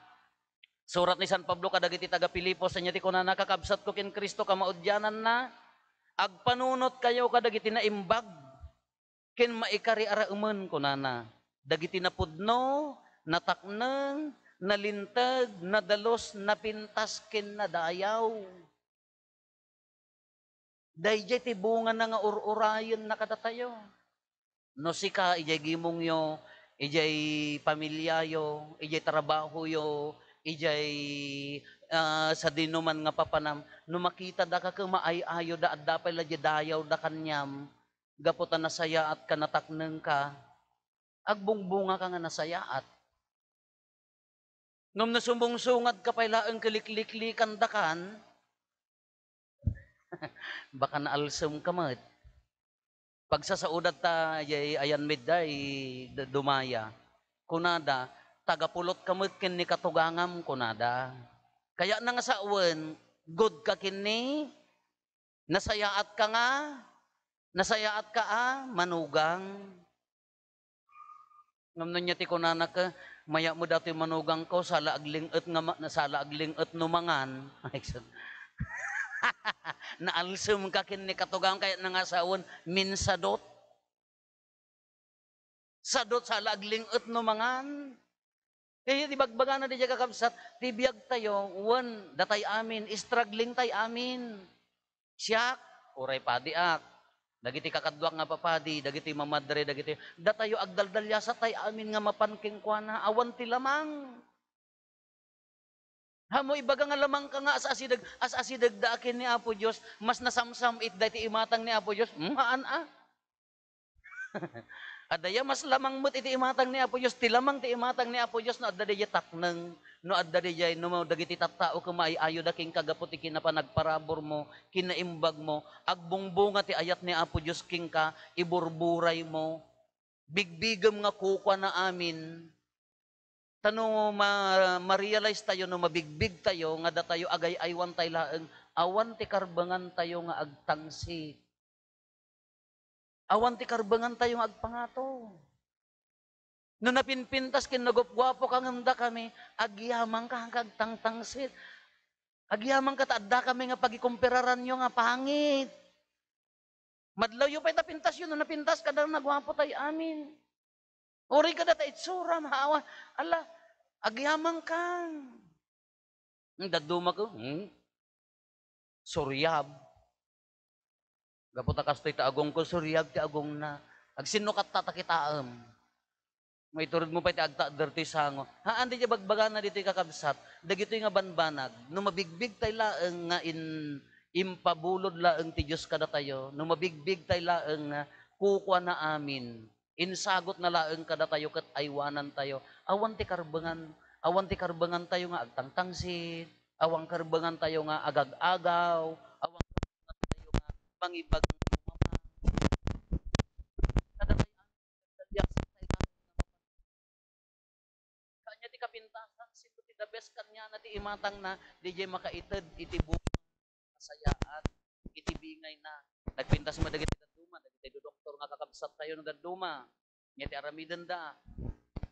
surat ni San Pablo kadagiti taga-Filipos, ania ti kunana, "Kakabsatko ken Cristo, kamaudiananna, agpanunotkayo kadagiti naimbag ken maikariaraemen," kunana, "dagiti napudno, natakneng, nalinteg, nadalus, napintas, ken nadayaw." Daydiay ti bungana nga ur-urayenna kadatayo. No sika, idiay gimongyo, idiay pamiliayo, idiay trabahoyo, idiay, ah, sadinoman nga papanam, no makitada ka ket maay-ayoda, adda pay la diay dayawda kaniam, gapu ta nasayaatka, nataknengka, agbungbunga ka nga nasayaat. Ngem no sumungsungadka pay laeng ket likliklikandakan, baka naalsemka met. Pagsasaodatta, jay ayan midday d-, dumaya. Kunada, "Tagapulotka met ken ni katugangam," kunada. Kayatna nga sawen, good ka ken ni, nasayaatka nga, nasayaatka a manugang. Ngem no ania ti kunana ket, "Mayat met datoy manugangko, sala agling-et nga ma-, sala agling-et no mangan." Naalsemka ken ni katugangam, kayatna nga sawen, minsadot. Sadot, sala agling-et no mangan. Kaya ti bagbagana diay kakabsat, ti biagtayo, wen, datay amin, struggling tay amin. Siak, uray padiak. Dagiti kakaduak nga papadi, dagiti mamadre, dagiti, datayo agdaldaliasat tay amin nga mapan kenkuana, awan ti lamang. Haan mo ibaga nga lamang ka nga as-asideg, as-asideg da ken ni Apo Dios, mas nasamsam-it dayta imatang ni Apo Dios, hmm, haan a. Adda ya mas lamang met iti imatang ni Apo Dios, ti lamang ti imatang ni Apo Dios no adda diay takneng, no adda diay, no dagiti tattao ket maay-ayoda kenka gapu ti kinapanagparabur mo, kinaimbag mo, agbungbunga ti ayat ni Apo Dios kenka, iburburay mo, bigbigem nga kukuana amin. Ta no ma-, ma-realize tayo, no mabigbig tayo nga datayo agay-aywan tay laeng, awan ti karbengan tayo nga agtangsit. Awan ti karbengan tayo nga agpangato. No napinpintas ken naguapguapo ka ngem dakami, agyaman ka, hangka agtangtangsit. Agyaman ka ta adda kami nga pagikumpiraranyo nga pangit. Madlawyo pay ta pintasyo no napintas ka da naguapo tay amin. Uray ka data itsuram, hawa, ala, agyaman ka. Hmm, dadduma ko, hmm? Suriab. Gapu ta kastoy ti agongko, suriab ti agongna. Agsinno katta ta kitaem? Maitured mo pay ti agtakder toy sango. Haan, diay bagbagana ditoy kakabsat, dagitoy nga banbanag, no mabigbig tay laeng nga in-, impabulod laeng ti Dios kadatayo, no mabigbig tay laeng nga kukuana amin, insagutna laeng kadatayo ket aywanantayo, awan ti karbengan, awan ti karbengantayo nga agtangtangsit, awan karbengantayo nga agag-agaw, awan karbengantayo nga mangibag. Kadatayo, Kanya ti kap-, pintasan, sino ti the best kaniana ti imatangna, diay makaited iti bunga a nasayaat iti bingayna. Nagpintas met dagiti dadduma, dagiti doktor nga kakabsattayo no dadduma. Nya ti aramidenda.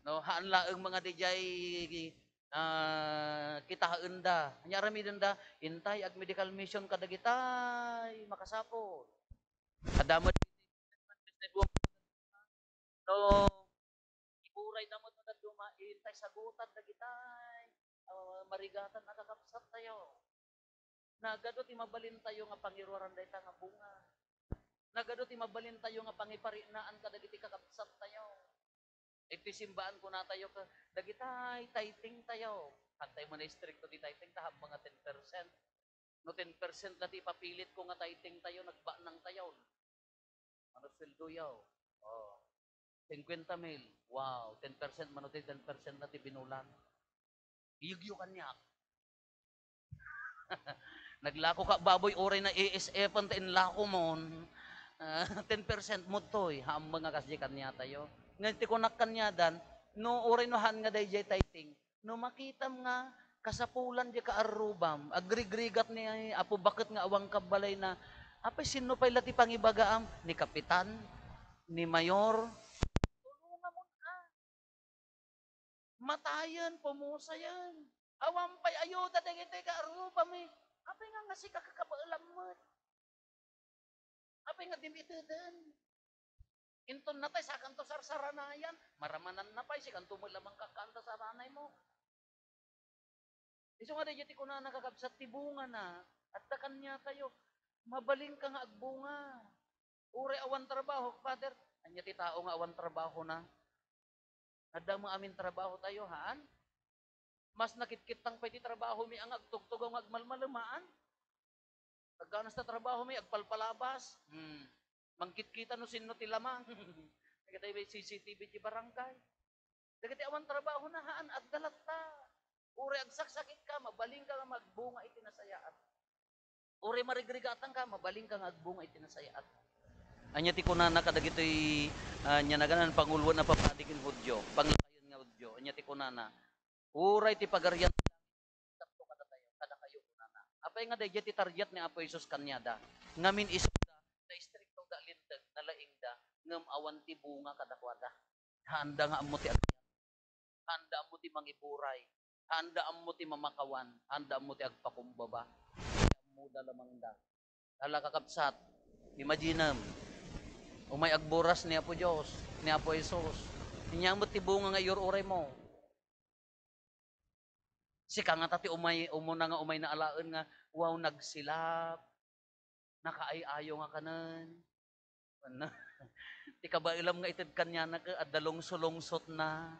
No, haan laeng nga diay, ah, kitaenda. Nya aramidenda, intay ag-medical mission kadagitay makasapul. Adda met no iburayda met no dadduma, intay sagutan dagitay, ah, marigatan a kakabsattayo. Nagadu ti mabalintayo nga pangiruaran dayta nga bunga. Nagadu ti mabalintayo nga pangiparinaan kadagiti kakabsattayo. Iti simbaan kunatayo ket dagitay tithingtayo. Haantay met a istrikto ti tithing ta, haanmo nga ten percent. No ten percent la ti ipapilitko nga tithingtayo, nagbanangtayon. Mano sueldoyo? Oh. Singkuenta mil. Wow, ten percent mano ti ten percent na ti binulan. Iyegyo kaniak. Naglakoka baboy, uray na A S F-en ta inlakomon. Ah, ten percent mo toy, haanmo nga kasdi kaniatayo. Ngem ti kunak kaniadan, no uray no haan nga daydiay tithing, no makitam nga kasapulan diay kaarrubam, agrigrigat ni Apo Baket nga awan kabbalayna, apay, sinno pay la ti pangibagaam? Ni kapitan? Ni mayor? Tulongamon a. Matayen, pumusayen. Awan pay ayuda dagiti kaarrubam, eh. Apay nga, nga sika kakabaelam met? Apay nga dim iteden? Inton natay, sakanto sarsaranayan, maramananna pay, sikanto met la mangkakkaanta sa nanaymo. Isu nga daydiay ti kunana, kakabsat, ti bungana, adda kaniatayo, mabalinka nga agbunga. Uray awan trabaho, Father, ania ti tao nga awan trabahona? Adda met amin trabahotayo, haan? Mas nakitkittang pay ti trabahomi a nga agtugtugaw nga agmalmalemaan. Agganas ta trabahomi, agpalpalabas. Hmm. Mangkitkita no sinno ti lamang. Dagiti may C C T V ti barangay. Dagiti awan trabahona, haan, adda latta. Uray agsaksakitka, mabalinka nga agbunga iti nasayaat. Uray marigrigatanka, mabalinka nga agbunga iti nasayaat. Ania ti kunana kadagitoy, ah, ania naganan, panguloen a papadi ken Judio, panglakayen nga Judio? Ania ti kunana? Uray ti Pagarian ti langit, tapno kadatayo, kadakayo, kunana. Apay nga daydiay ti target ni Apo Jesus kaniada? Ngamin isuda, naistriktoda a linteg, nalaingda, ngem awan ti bunga kadakuada. Haanda nga ammo ti agayat. Haanda ammo ti mangiburay. Haanda ammo ti mamakawan. Haanda ammo ti agpakumbaba. Ti ammoda lamangda. Ala, kakabsat, imaginem, umay agburas ni Apo Dios, ni Apo Jesus. Ania met ti bunga nga iyur-uraymo? Sika ngata ti umay, umuna nga umayna alaen nga, wow, nagsilap. Nakaay-ayo nga kanen. Ano? Ti kabaelam nga ited kaniana ket adda lungso-lungsotna.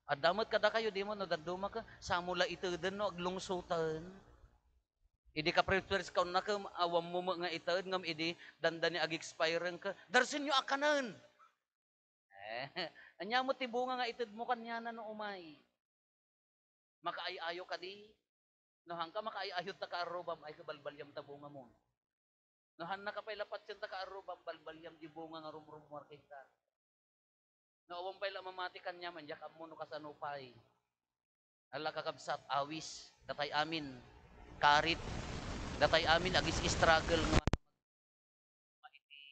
Adda met kadakayo, di mo, no dadduma ket, samo la iteden no aglungsoten. Idi kaprepares ka unna ket, awanmo met nga ited, ngem idi dandani ag-expire ket, darsenyo a kanen. Eh, ania met ti bunga nga itedmo kaniana no umay? Makaay-ayo kadi? No haanka makaay-ayo ta kaarrubam, ay, kabalbaliam ta bungamon. No haannaka pay la patien ta kaarrubam, balbaliam di bunga nga rumrumuar kenka. No awan pay la mamati kaniam, diak ammo no kasano pay. Ala, kakabsat, awis, datay amin, karit, datay amin agis-struggle nga iti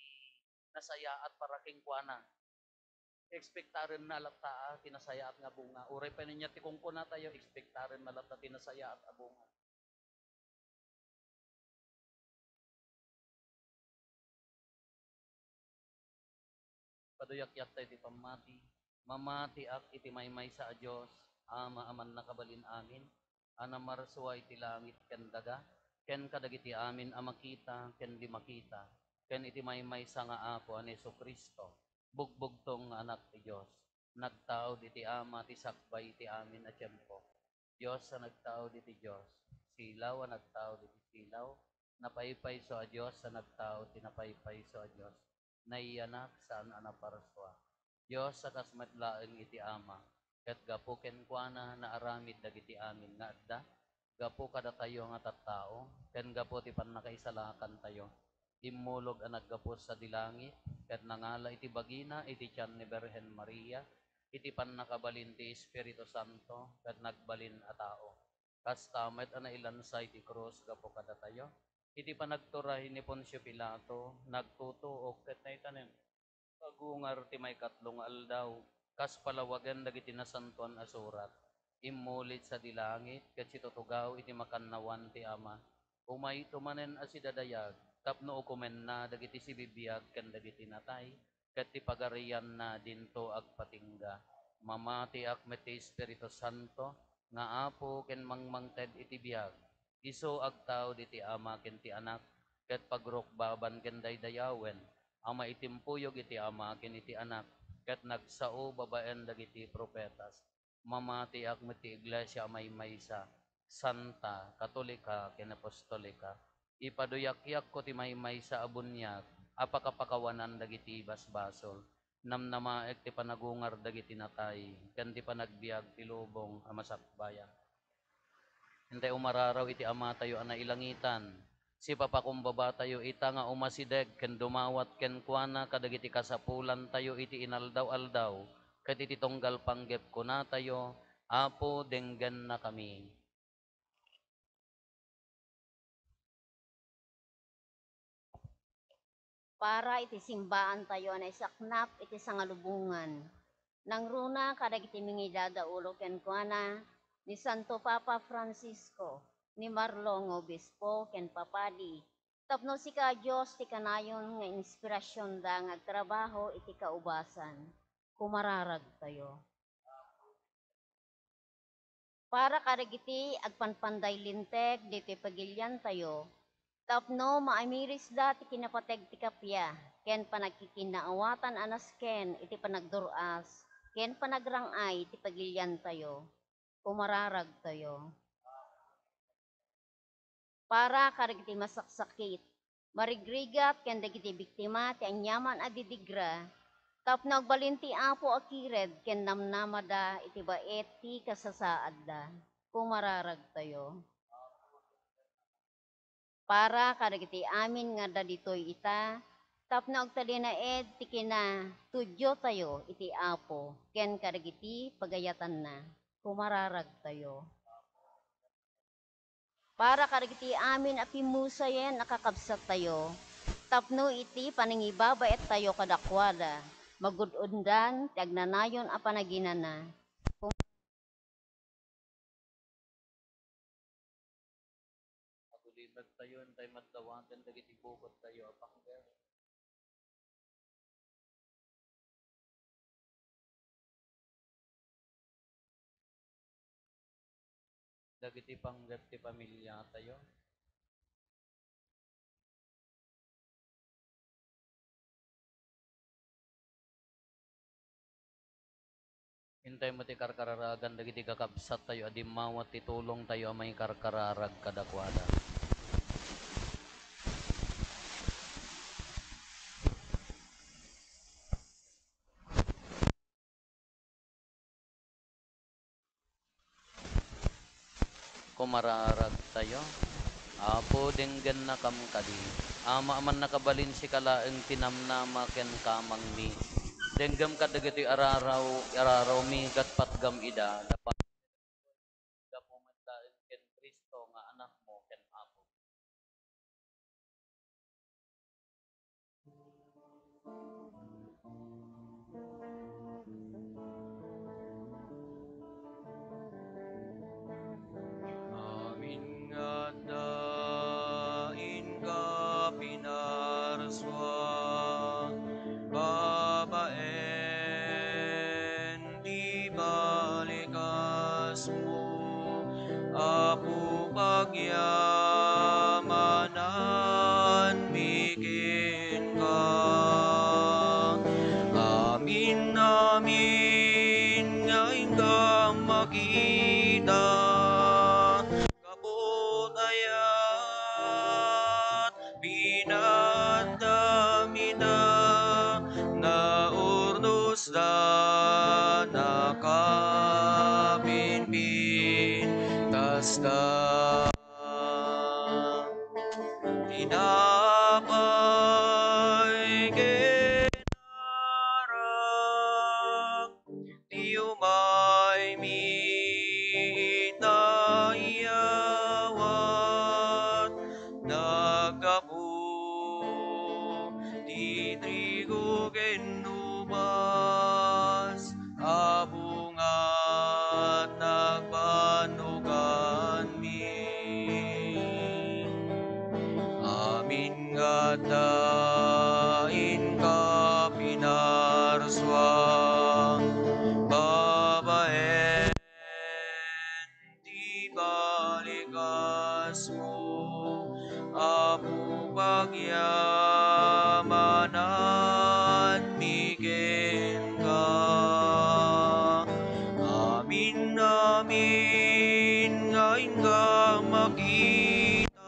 nasayaat para kenkuana. Ekspektarenna latta a ti nasayaat nga bunga. Uray pay ania ti kunkunatayo, ekspektarenna latta ti nasayaat a bunga. Paduyakyat tayo ti pammati. Mamatiak iti maymaysa a Dios, Ama a mannakabalin amin, a namarsua iti langit ken daga, ken kadagiti amin a makita ken di makita, ken iti maymaysa nga Apo a ni Jesu-Cristo, bugbugtong nga Anak ti Dios, nagtaud iti Ama ti sakbay iti amin a tiempo. Dios a nagtaud iti Dios, silaw a nagtaud iti silaw, napaypayso a Dios a nagtaud ti napaypayso a Dios, naiyanak saan a naparsua. Dios a kas met laeng iti Ama, ket gapu kenkuana naaramid dagiti amin nga adda, gapu kadatayo nga tattao, ken gapu ti pannakaisalakantayo. Immulog a naggapu sadi langit, ket nangala iti bagina iti tian ni Birhen Maria, iti pannakabalin ti Espiritu Santo ket nagbalin a tao. Kasta met a nailansa iti krus gapu kadatayo. Iti panagturay ni Poncio Pilato, nagtutuok ket naitanem. Agungar ti maikatlo nga aldaw, kas palawagen dagiti Nasantoan a Surat, immulit sadi langit ket situtugaw iti makannawan ti Ama. Umayto manen a sidadayag tapno ukomenna dagiti sibibiag ken dagiti natay, ket ti pagarianna dinto agpatingga. Mamatiak met ti Espiritu Santo nga Apo ken mangmangted iti biag. Isu agtaud iti Ama ken ti Anak, ket pagrukbaban ken daydayawen a maitimpuyog iti Ama ken iti Anak, ket nagsao babaen dagiti profetas. Mamatiak met ti iglesia a maymaysa, santa, katolika, ken apostolika. Ipaduyakyakko ti maymaysa a buniag a pakapakawanan dagiti basbasol. Namnamaek ti panagungar dagiti natay, ken ti panagbiag ti lubong a masakbayan. Intay umararaw iti Amatayo a nailangitan. Sipapakumbabatayo ita nga umasideg ken dumawat kenkuana kadagiti kasapulantayo iti inaldaw-aldaw, ket iti tunggal panggep kunatayo, Apo, denggennakami. Para iti simbaantayo a naisaknap iti sangalubongan. Nangruna kadagiti mangidadaulo kenkuana, ni Santo Papa Francisco, ni Marlon nga Obispo ken Papadi, tapno sika, Dios, ti kanayon nga inspirasionda nga agtrabaho iti kaubasan. Kumararagtayo. Para kadagiti agpanpanday linteg ditoy pagiliantayo, tapno maamirisda ti kinapateg ti kappia ken panagkikinnaawatan a nasken iti panagdur-as ken panagrang-ay ti pagiliantayo. Kumararagtayo. Para kadagiti masaksakit, marigrigat ken dagiti biktima ti aniaman a didigra, tapno agbalin ti Apo a kired ken namnamada iti bait ti kasasaadda. Kumararagtayo. Para kadagiti amin nga adda ditoy ita, tapno agtalinaed ti kinatudiotayo iti Apo ken kadagiti pagayatanna. Kumararagtayo. Para kadagiti amin a pimmusayen a kakabsattayo, tapno iti panangibabaettayo kadakuada, magud-ondan ti agnanayon a panaginana. Agulimettayo, intay maddawaten dagiti bukodtayo a panggep. Dagiti panggep ti pamiliatayo. Intay met ti karkararagan dagiti kakabsattayo a dimmawat ti tulongtayo a maikarkararag kadakuada. Kumararagtayo. Apo, denggennakam kadi. Ama a mannakabalin, sika laeng ti namnama ken kamangmi. Denggem kadagitoy araraw, ararawmi, ket patgam ida. Gapu met laeng ken Cristo nga Anakmo ken Apo. Amin nga adda inka pinarsua babaen ti balikasmo, Apo, pagyamananmi kenka. Amin-amin nga inka makita, kaput ayat Pinaddamina, naurdosda, nakapinpintasda. Tinapay ken arak, ti Adda inka pinarsua babaen ti balikasmo, Apo, pagyamananmi kenka. Amin, amin nga inka makita,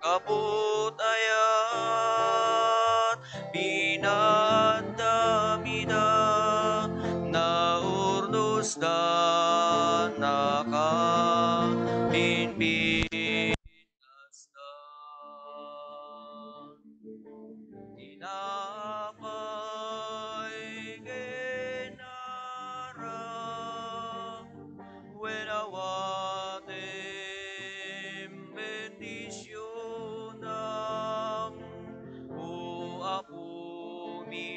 kaput ayat, pinaadda mida, naurnusdannaka, binbin-, Tinapay ken arak, wen awatem bendisionam, O Apomi,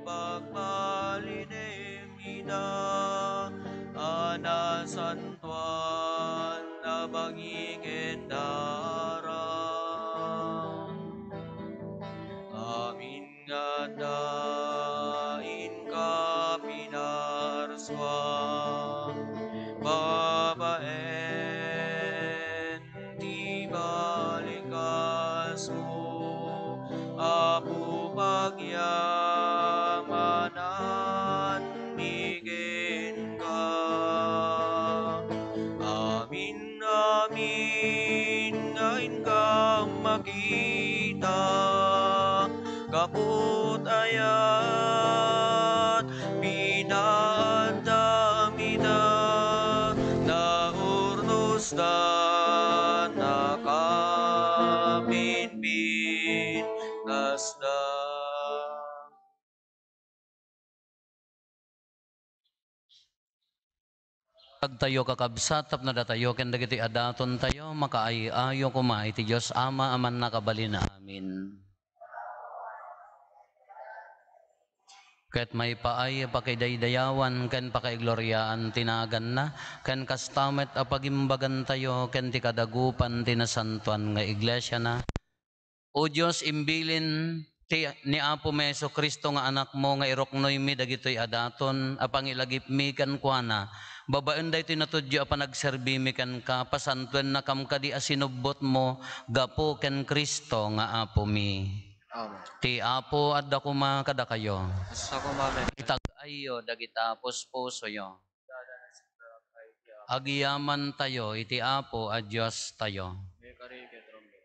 pagbalinem ida a nasantoan a bangi ken darak. Amin nga adda inka pinarsua babaen ti balikasmo, Apo, pagyamananmi kenka. Amin, amin nga inka makita, kaput ayat, pinaadda mida, naurnusdannaka, binbin-, nasda. Agtayo, kakabsat, tapno datayo ken dagiti adatontayo makaay-ayo koma iti Dios Ama a mannakabalin. Amin. Ket maipaay a pakidaydayawan ken pakaigloriaan ti naganna, ken kasta met a pagimbagantayo ken ti kadagupan ti nasantoan nga iglesiana. O Dios, imbilin ti, ni Apomi Jesu-Cristo nga Anakmo nga iruknoymi dagitoy a daton a pangilagipmi kenkuana. Babaen daytoy natudyo a panagserbimi kenka, pasantuennakam kadi a sinubbotmo gapu ken Cristo nga Apomi. Amen. Ti Apo adda koma kadakayo. Kasta koma met. Itag-ayyo dagita puspusoyo. Agyamantayo iti Apo a Diostayo.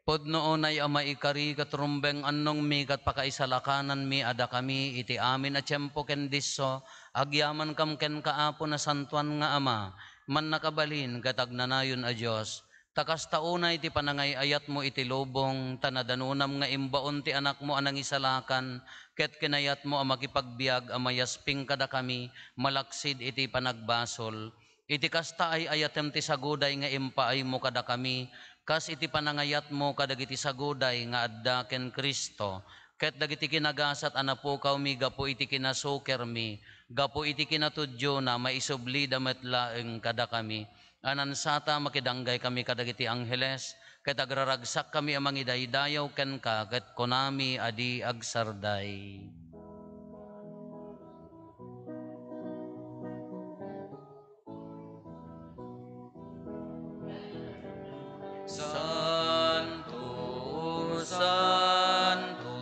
Pudno unay a maikari ket rumbeng annongmi ket pakaisalakananmi a dakami iti amin a tiempo ken disso, agyamankam kenka, Apo, nasantoan nga Ama, mannakabalin ket agnanayon a Dios. Ta kasta unay ti panangay-ayatmo iti lubong, ta nadanonam nga imbaon ti Anakmo a Nangisalakan, ket kinayatmo a makipagbiag a mayasping kadakami malaksid iti panagbasol. Iti kasta, ay-ayatem ti saguday nga impaaymo kadakami, kas iti panangayatmo kadagiti saguday nga adda ken Cristo, ket dagiti kinagasat a napukawmi gapu iti kinasukermi, gapu iti kinatudiona, maisublida met laeng kadakami. Anansata, makidanggay kami kadagiti angheles, ket agraragsak kami a mangidaydayaw kenka, ket kunami a di agsarday. Santo, santo,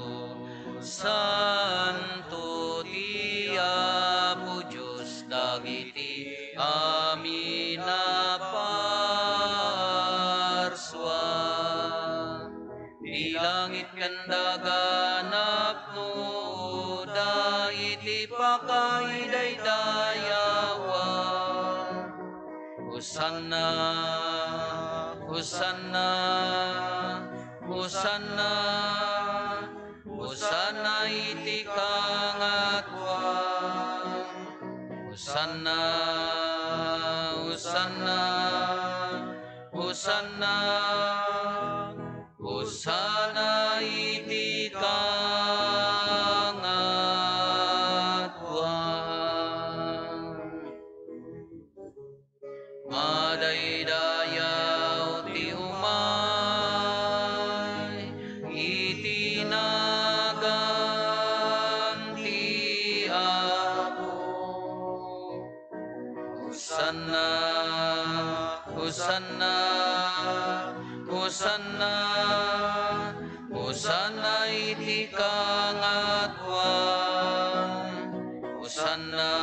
santo ti Apo Dios dagiti amin a parsua. Ti langit ken daga napnoda iti pakaidaydayawan. Hosanna, Hosanna, Hosanna, Hosanna iti kangatoan. Hosanna, Hosanna, Hosanna, Hosanna iti kangatoan. Madaydayaw ti umay, Hosanna, Hosanna iti kangatwa. Hosanna,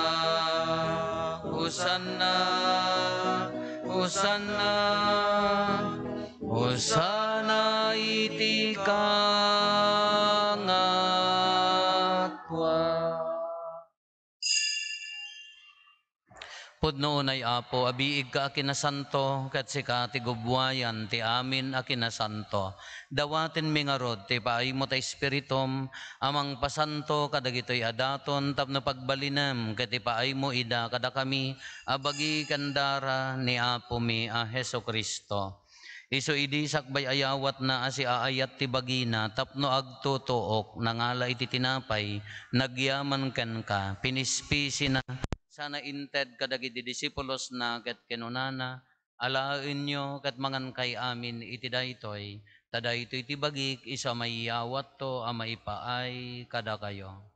Hosanna, Hosanna, Hosanna iti kangatwa. Pudno unay, Apo, a biigka a kinasanto, ket sika ti gubbuayan ti amin a kinasanto. Dawatenmi ngarud ti ipaaymo ta Espiritum a mangpasanto kadagitoy a daton tapno pagbalinem ket ipaaymo ida kadakami a bagi ken dara ni Apomi a Jesu-Cristo. Isu idi sakbay a yawatna a siaayat ti bagina tapno agtutuok, nangala iti tinapay, nagyaman kenka, pinispisina, sana inted kadagiti disipulosna ket kinunana, "Alaenyo ket mangankay amin iti daytoy, ta daytoy ti bagik isu a maiyawatto a maipaay kadakayo."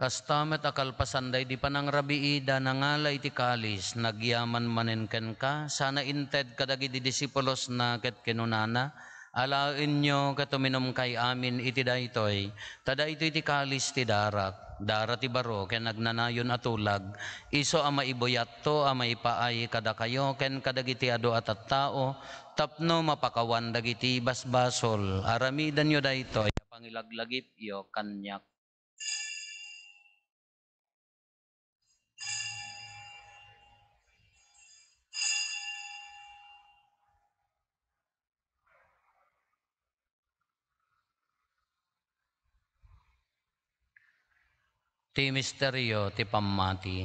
Kasta met a kalpasan daydi panangrabiida, nangala iti kalis, nagyaman manen kenka, sana inted kadagiti disipulosna ket kinunana, "Alaenyo ket uminumkay amin iti daytoy, ta daytoy ti kalis ti darak, dara ti baro ken agnanayon a tulag, isu a maibuyatto a maipaay kadakayo ken kadagiti adu a tattao, tapno mapakawan dagiti basbasol. Aramidenyo daytoy a pangilaglagipyo kaniak." Ti misterio ti pammati.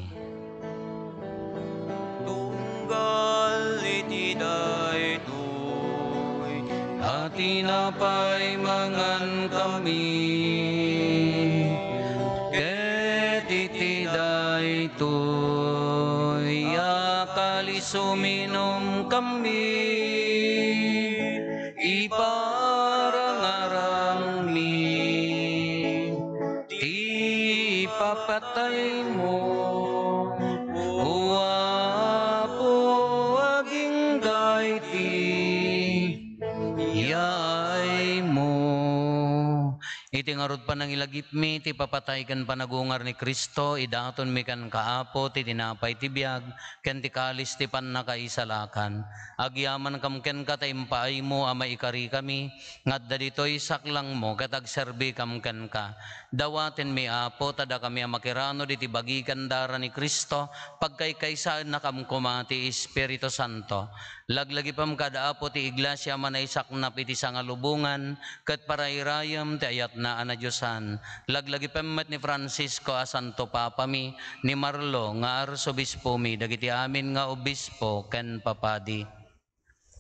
Tunggal iti daytoy a tinapay mangankami, ket iti daytoy a kalis uminumkami, iparangaranmi ti ipapataymo, O Apo, agingga iti yaaymo. Iti ngarud panangilagipmi ti papatay ken panagungar ni Cristo, idatonmi kenka, Apo, ti tinapay ti biag ken ti kalis ti pannakaisalakan. Agyamankam kenka ta impaaymo a maikarikami nga adda ditoy saklangmo ket agserbikam kenka. Dawatenmi, Apo, ta dakami a makiranod iti bagi ken dara ni Cristo, pagkaykaysaennakam koma ti Espiritu Santo. Laglagipem kad, Apo, ti iglesia a manaysaknap iti sangalubongan ket parairayem ti ayatna a nadiosan. Laglagipem met ni Francisco a Santo Papami, ni Marlo nga Arsobispomi, dagiti amin nga obispo ken papadi.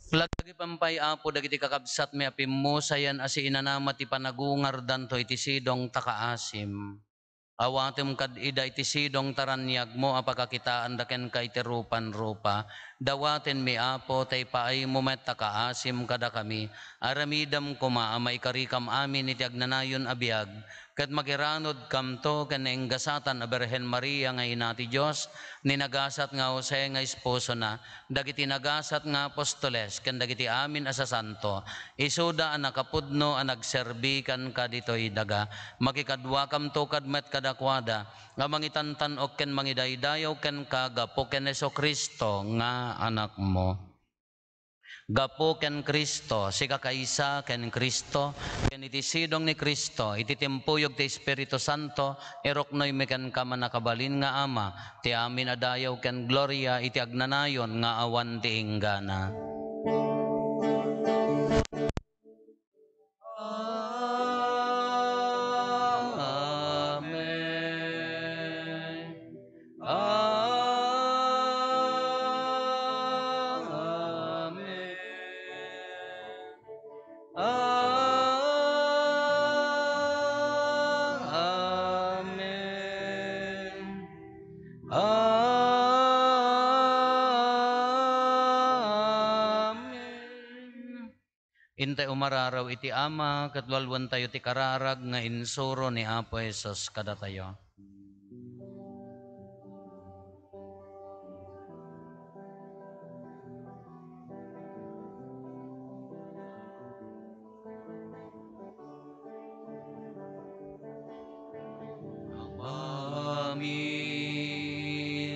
Laglagipem pay, Apo, dagiti kakabsatmi a pimmusayan a siinanama ti panagungardanto iti sidong ta kaasim. Awatem kad ida iti sidong ta raniagmo a pakakitaanda kenka iti rupan-rupa. Dawatenmi, Apo, ta ipaaymo met ta kaasim kadakami. Aramidem koma a maikarikam amin iti agnanayon a biag, ket makiranodkamto ken nainggasatan a Birhen Maria nga Ina ti Dios, ni nagasat nga Jose nga esposona, dagiti nagasat nga apostoles, ken dagiti amin a sasanto. Isuda a nakapudno a nagserbi kenka ditoy daga. Makikaduakamto kad met kadakuada, nga mangitantan-ok ken mangidaydayaw kenka gapu ken Jesu-Cristo nga Anakmo. Gapu ken Cristo, sikakaysa ken Cristo, ken iti sidong ni Cristo, iti timpuyog ti Espiritu Santo, iruknoymi kenka, mannakabalin nga Ama, ti amin a dayaw ken gloria iti agnanayon nga awan ti inggana. Amen. Amen. Amen. Amen. Tayo umararaw iti Ama, ket walwentayo ti kararag nga insuro ni Apo Jesus kadatayo. Amami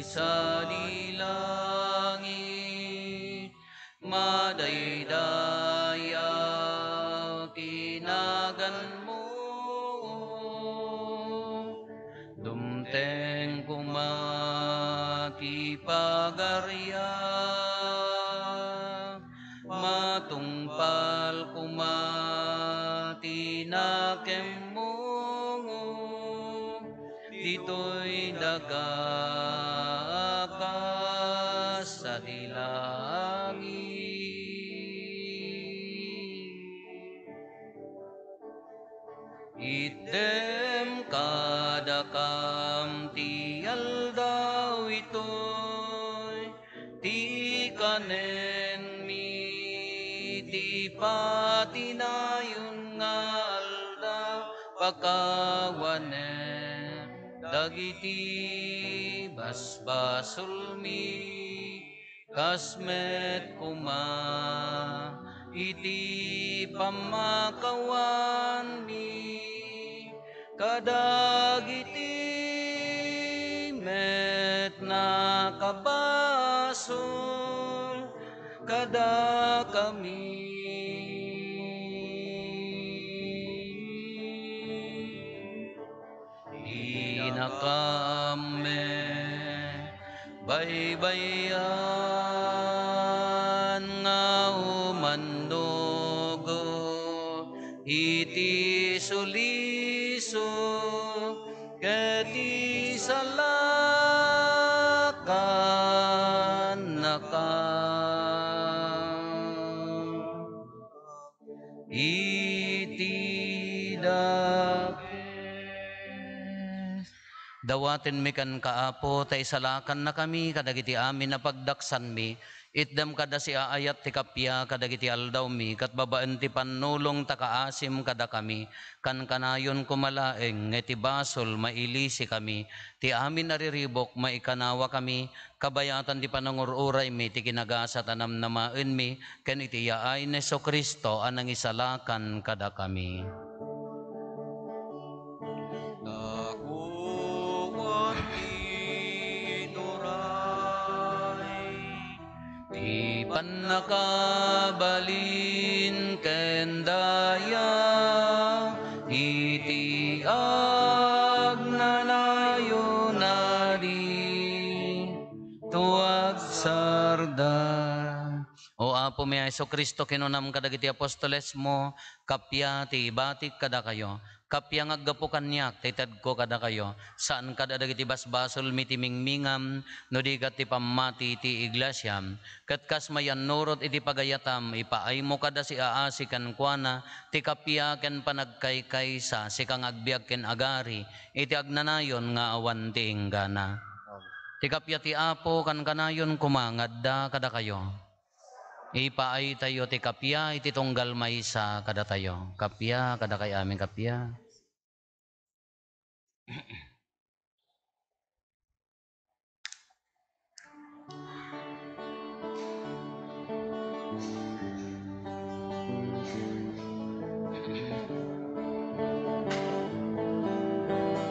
sadi langit, madaydayaw ti naganmo. Dumteng koma ti pagariam, matungpal koma ti nakemmo. Ditoy daga a kas sadi langit. Itdem kadakam ti aldaw itoy, ti kanenmi ti patinayon nga aldaw, pakawanem dagiti basbasolmi, kas met koma iti pammakawanmi kadagiti met nakabasol kadakami. Dinakam met baybay-an nga umannugot iti sulisog ket isalakannakam iti dakes. Dawatenmi kenka, Apo, ta isalakannakami kadagiti amin a pagdaksanmi. Itdem kada siaayat ti kappia kadagiti aldawmi, ket babaen ti pannulong ta kaasim kadakami. Kankanayon koma laeng nga iti basol mailisikami. Ti amin a riribuk maikanawakami, kabayatan ti panangur-uraymi ti kinagasat a namnamaenmi ken iti yaay ni Jesu-Cristo a nangisalakan kadakami. Nakukuan ti turay, ti pannakabalin ken daya, iti agnanayon a di to agsarda. O Apomi a Jesu-Cristo, kinunam kadagiti apostolesmo, kappia ti ibatik kadakayo, kappia nga aggapu kaniak ti tedko kadakayo, saan kada dagiti basbasolmi ti mingmingam, no di ket ti pammati ti iglesiam. Ket kas mayannurot iti pagayatam, ipaaymo kada siaasi kenkuana ti kappia ken panagkaykaysa, sika nga agbiag ken agari iti agnanayon nga awan ti inggana. Ti kappia ti Apo kankanayon koma nga adda kadakayo. Ipaaytayo ti kappia iti tunggal maysa kadatayo. Kappia, kadakay amin kappia.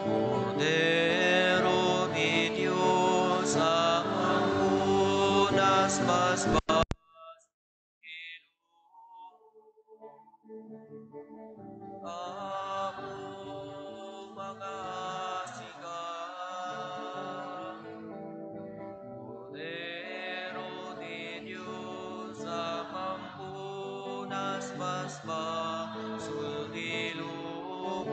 Kordero ti Dios a mangpunas basbas. Apo, mangasika. Kordero ti Dios a mangpunas basbasul ti lubong.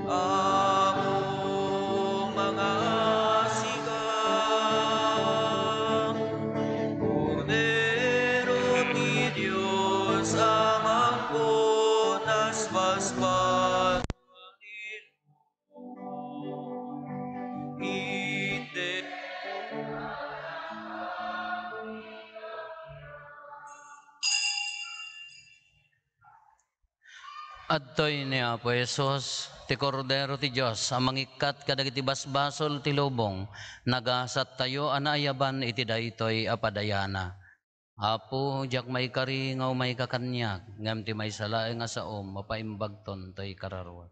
Apo, mangasika. Kordero ti Dios a mangpunas basbas. Iti Adtoy ni Apo Jesus, ti Kordero ti Dios a mangikkat kadagiti basbasol ti lubong. Nagasattayo a naayaban iti daytoy a padayana. Apo, diak maikari nga umayka kaniak, ngem ti maysa laeng a saom, mapaimbagton toy kararuak.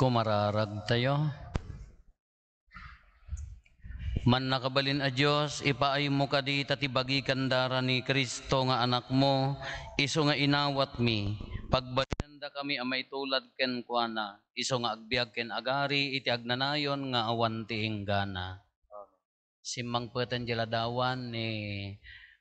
Mararagtayo. Mannakabalin a Dios, ipaaymo kadi ta ti bagikan dara ni Cristo nga Anakmo, isu nga inawatmi, pagbalinandakami a maitulad kenkuana, isu nga agbiag ken agari iti agnanayon nga awan ti inggana. Simmangpeten di ladawan ni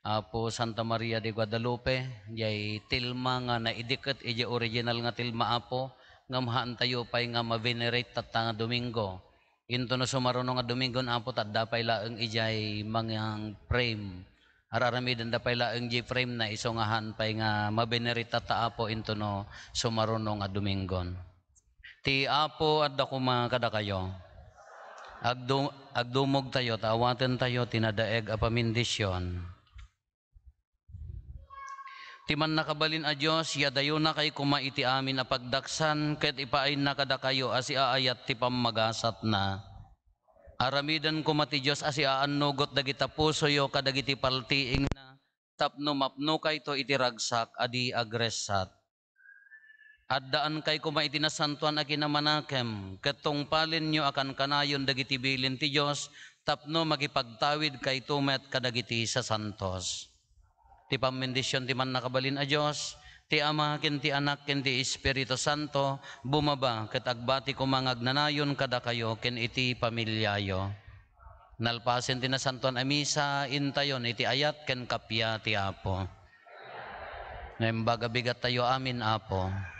Apo Santa Maria de Guadalupe, jay tilma nga naidiket iti original nga tilma, Apo, ngem haantayo pay nga ma-venerate tatta nga Domingo. Into no sumaruno nga Domingon, Apo, ta adda pay laeng ijay mangang frame. Ar-aramidenda pay laeng jay frame na isu nga haan pay nga ma-venerate tatta, Apo, into no sumaruno nga Domingon. Ti Apo adda koma kadakayo. Agdu-, agdumogtayo ta awatentayo ti nadaeg a pamindision. Ti mannakabalin a Dios, yadayonakay koma iti amin a pagdaksan, ket ipaayna kadakayo a siaayat ti pammagasatna. Aramiden koma ti Dios a siaannugot dagita pusoyo kadagiti paltiingna, tapno mapnokayto iti ragsak a di agressat. Addaankay koma iti nasantoan a kinamanakem, ket tungpalenyo a kankanayon dagiti bilin ti Dios tapno makipagtawidkayto met kadagiti sasantos. Ti pammindision ti mannakabalin a Dios, ti Ama, ken ti Anak, ken ti Espiritu Santo, bumaba ket agbati koma nga agnanayon kadakayo ken iti familiayo. Nalpasen ti nasantoan a misa, intayon iti ayat ken kappia ti Apo. Naimbag a bigattayo amin, Apo.